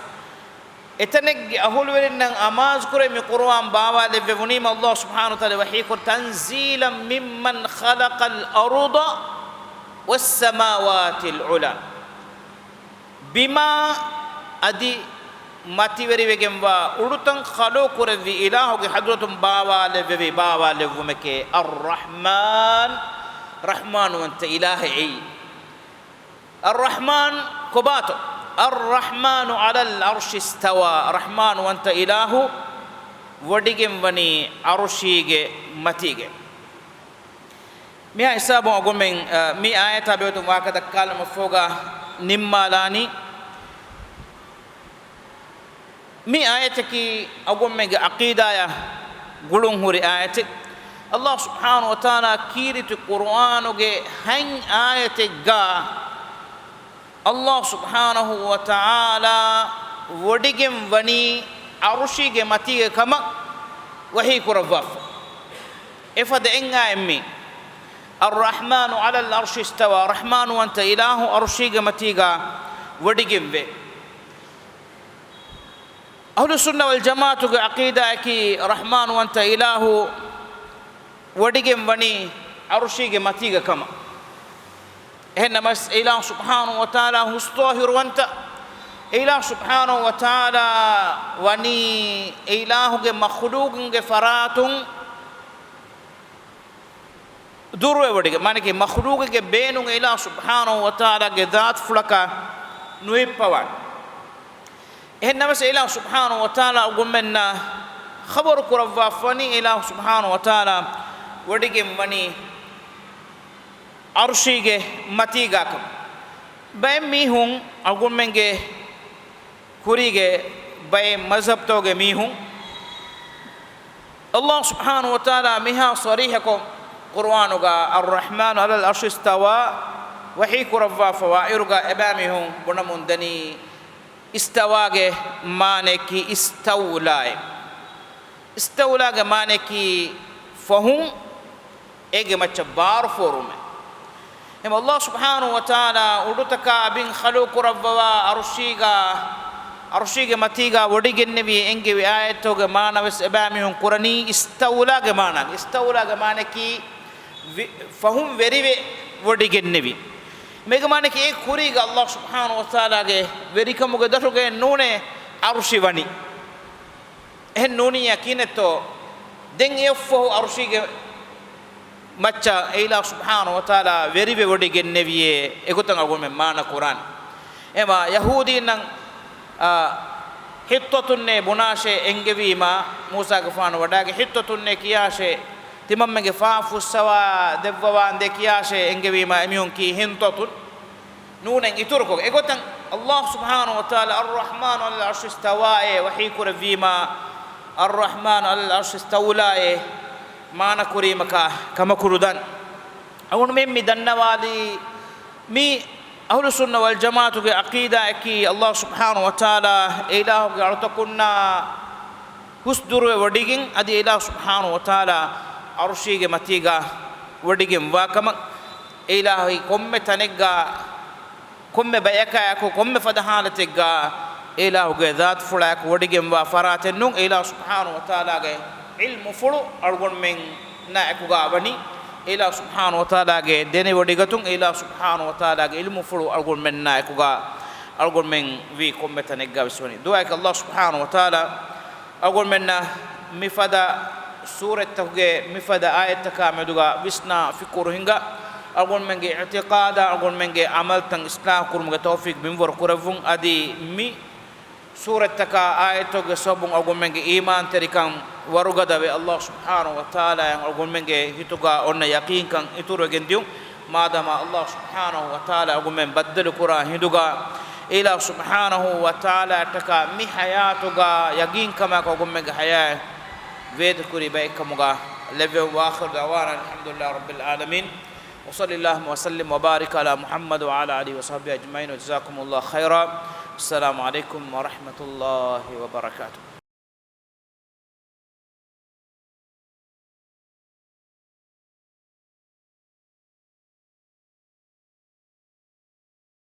އެތަނެއްގެ އަހުލުވެރިންނަށް އަމާޒުކުރެ މި ޤުރުއާން ބާވާލެއްވެވުނީމަ، ﷲ ސުބްޙާނަހޫ ވަތަޢާލާ ވަޙީކުރި، تنزيلا ممن خلق الأرض والسماوات العلى. ބިމާ އަދި މަތިވެރިވެގެންވާ އުޑުތަން ޚަލުޤުކުރެއްވި އިލާހުގެ ޙަޟްރަތުން ބާވާލެއްވެވި ބާވާލެއްވުމެކޭ އައްރަޙްމާން، ރަޙްމާންވަންތަ އިލާހެއް އެއީ. އައްރަޙްމާން ކޮބާތޯ؟ الرحمن على العرش استوى. ރަޙްމާންވަންތަ އިލާހު ވޮޑިގެންވަނީ ޢަރުޝީގެ މަތީގަ. މިހާ ހިސާބުން އަޅުގަނޑުމެން، އަ، މި އާޔަތާ ބެހޭގޮތުން ވާހަކަ ދައްކާލުމަށްފަހުގަ ނިންމާލާނީ. މި އާޔަތަކީ އަޅުގަނޑުމެންގެ ޢަޤީދާއާ ގުޅުން ހުރި އާޔަތެއް. ﷲ ސުބްޙާނަހޫ ވަތަޢާލާ ކީރިތި ޤުރުއާނުގެ ހަތް އާޔަތެއްގަ ﷲ ސުބްޙާނަހޫ ވަތަޢާލާ ވޮޑިގެން ވަނީ ޢަރުޝީގެ މަތީގަ ކަމަށް ވަޙީ ކުރައްވާފަ. އެފަދަ އެއް އާޔަތް މީ. الرحمن على العرش استوى، ރަޙްމާންވަންތަ އިލާހު ޢަރުޝީގެ މަތީގަ ވޮޑިގެންވޭ. އަހްލުއްސުންނަ ވަލްޖަމާޢަތުގެ ޢަޤީދާއަކީ ރަޙްމާންވަންތަ އިލާހު ވޮޑިގެން ވަނީ ޢަރުޝީގެ މަތީގަ ކަމަށް. އެހެން ނަމަވެސް، އެ އިލާހު ސުބްޙާނަހޫ ވަތަޢާލާ ހުސް ޠާހިރުވަންތަ، އެ އިލާހު ސުބްޙާނަހޫ ވަތަޢާލާ ވަނީ އެ އިލާހުގެ މަޚްލޫޤުންގެ ފަރާތުން ދުރުވެވޮޑިގެން، މާނައަކީ މަޚްލޫޤެއްގެ ބޭނުން އެ އިލާހު ސުބްޙާނަހޫ ވަތަޢާލާގެ ޛާތުފުޅަކަށް ނުހިއްޕަވާނެ. އެހެން ނަމަވެސް، އެ އިލާހު ސުބްޙާނަހޫ ވަތަޢާލާ އަޅުގަނޑުމެންނަށް ޚަބަރު ކުރައްވާފަ ވަނީ އެ އިލާހު ސުބްޙާނަހޫ ވަތަޢާލާ ވޮޑިގެން ވަނީ ޢަރުޝީގެ މަތީގަ ކަމަށް. ބައެއް މީހުން އަޅުގަނޑުމެންގެ ކުރީގެ ބައެއް މަޒްހަބްތަކުގެ މީހުން ﷲ ސުބްޙާނަހޫ ވަތަޢާލާ މިހާ ޞަރީޙަކޮށް ޤުރުއާނުގަ الرحمن على العرش استوى ވަޙީ ކުރައްވާފަވާ އިރުގަ އެބައިމީހުން ބުނަމުން ދަނީ، އިސްތަވާގެ މާނައަކީ އިސްތައުލާއޭ. އިސްތައުލާގެ މާނައަކީ ފަހުން އޭގެ މައްޗަށް ބާރު ފޯރުވުމޭ. އެހެން ﷲ ސުބްޙާނަހޫ ވަތަޢާލާ އުޑުތަކާ ބިން ޚަލުޤު ކުރައްވަވާ ޢަރުޝީގަ، ޢަރުޝީގެ މަތީގަ ވޮޑިގެންނެވި އެންގެވި އާޔަތްތަކުގެ މާނަވެސް އެބައިމީހުން ކުރަނީ އިސްތައުލާގެ މާނަ. އިސްތައުލާގެ މާނައަކީ ވި، ފަހުން ވެރިވެ ވޮޑިގެންނެވި. މޭގެ މާނައަކީ އެ ކުރީގަ ﷲ ސުބްޙާނަހޫ ވަތަޢާލާގެ ވެރިކަމުގެ ދަށުގައެއް ނޫނޭ ޢަރުޝި ވަނީ. އެހެން ނޫނިއްޔާ ކިހިނެއްތޯ؟ ދެން އެއަށްފަހު ޢަރުޝީގެ މައްޗަށް އެ އިލާހު ސުބްޙާނަހޫ ވަތަޢާލާ ވެރިވެވޮޑިގެންނެވިޔޭ އެގޮތަށް އަޅުގަނޑުމެން މާނަ ކުރާނެ. އެމާ ޔަހޫދީންނަށް، އާ، ޙިއްޠަތުންނޭ ބުނާށޭ އެންގެވީމާ، މޫސާގެފާނު ވަޑާގެ ޙިއްޠަތުންނޭ ކިޔާށޭ، ތިމަންމެންގެ ފާފަ ފުއްސަވާ ދެއްވަވާނދޭ ކިޔާށޭ އެންގެވީމާ، އެމީހުން ކީ ޙިންޠަތުން. ނޫނެއް އިތުރުކޮށް، އެގޮތަށް ﷲ ސުބްޙާނަހޫ ވަތަޢާލާ އައްރަޙްމާނު ޢަލަލް ޢަރްޝި އިސްތަވާއޭ ވަޙީކުރެއްވީމާ، އައްރަޙްމާނު ޢަލަލް ޢަރްޝި އިސްތައުލާއޭ މާނަކުރީމަކާ ކަމަކު ނުދާނެ. އަޅުގަނޑުމެން މި ދަންނަވާލީ، މި އަހުލުއްސުންނަ ވަލްޖަމާޢަތުގެ ޢަޤީދާއަކީ، ﷲ ސުބްޙާނަހޫ ވަތަޢާލާ އެ އިލާހުގެ އަޅުތަކުންނާ ހުސްދުރުވެ ވޮޑިގެން، އަދި އެ އިލާހު ސުބްޙާނަހޫ ވަތަޢާލާ ޢަރުޝީގެ މަތީގަ ވޮޑިގެން ވާކަމަށް، އެ އިލާހީ ކޮންމެ ތަނެއްގަ، ކޮންމެ ބަޔަކާއެކު، ކޮންމެ ފަދަ ޙާލަތެއްގަ އެ އިލާހުގެ ޒާތުފުޅާއެކު ވޮޑިގެންވާ ފަރާތެއް ނޫން. އެ އިލާހު ސުބްޙާނަހޫ ވަތަޢާލާގެ ޢިލްމުފުޅު އަޅުގަނޑުމެންނާ އެކުގަ ވަނީ. އެ އިލާހު ސުބްޙާނަހޫ ވަތަޢާލާގެ ދެނެވޮޑިގަތުން، އެ އިލާހު ސުބްޙާނަހޫ ވަތަޢާލާގެ ޢިލްމުފުޅު އަޅުގަނޑުމެންނާ އެކުގަ އަޅުގަނޑުމެން ވީ ކޮންމެ ތަނެއްގަ ވެސް ވަނީ. ދުޢާއަކީ، ﷲ ސުބްޙާނަހޫ ވަތަޢާލާ އަޅުގަނޑުމެންނަށް މިފަދަ ސޫރަތްތަކުގެ މިފަދަ އާޔަތްތަކާ މެދުގަ ވިސްނާ ފިކުރު ހިނގާ، އަޅުގަނޑުމެންގެ އިޢުތިޤާދާ، އަޅުގަނޑުމެންގެ ޢަމަލްތައް އިޞްލާޙު ކުރުމުގެ ތައުފީޤު މިންވަރު ކުރެއްވުން. އަދި މި ސޫރަތްތަކާ އާޔަތްތަކުގެ ސަބަބުން އަޅުގަނޑުމެންގެ އީމާންތެރިކަން ވަރުގަދަވެ، ﷲ ސުބްޙާނަހޫ ވަތަޢާލާއަށް އަޅުގަނޑުމެންގެ ހިތުގަ އޮންނަ ޔަޤީންކަން އިތުރުވެގެން ދިޔުން. މާދަމާ ﷲ ސުބްޙާނަހޫ ވަތަޢާލާ އަޅުގަނޑުމެން ބައްދަލުކުރާ ހިނދުގަ، އެ އިލާހު ސުބްޙާނަހޫ ވަތަޢާލާއަށްޓަކާ މި ޙަޔާތުގަ ޔަޤީންކަމާއެކު އަޅުގަނޑުމެންގެ ޙަޔާތް ވޭދަކުރި ބައެއްކަމުގަ ލެއްވެވުން. وآخر دعوانا أن الحمد لله رب العالمين، وصلى اللهم وسلم وبارك على محمد وعلى آله وصحبه أجمعين، وجزاكم الله خيرا. السلام عليكم ورحمة الله وبركاته.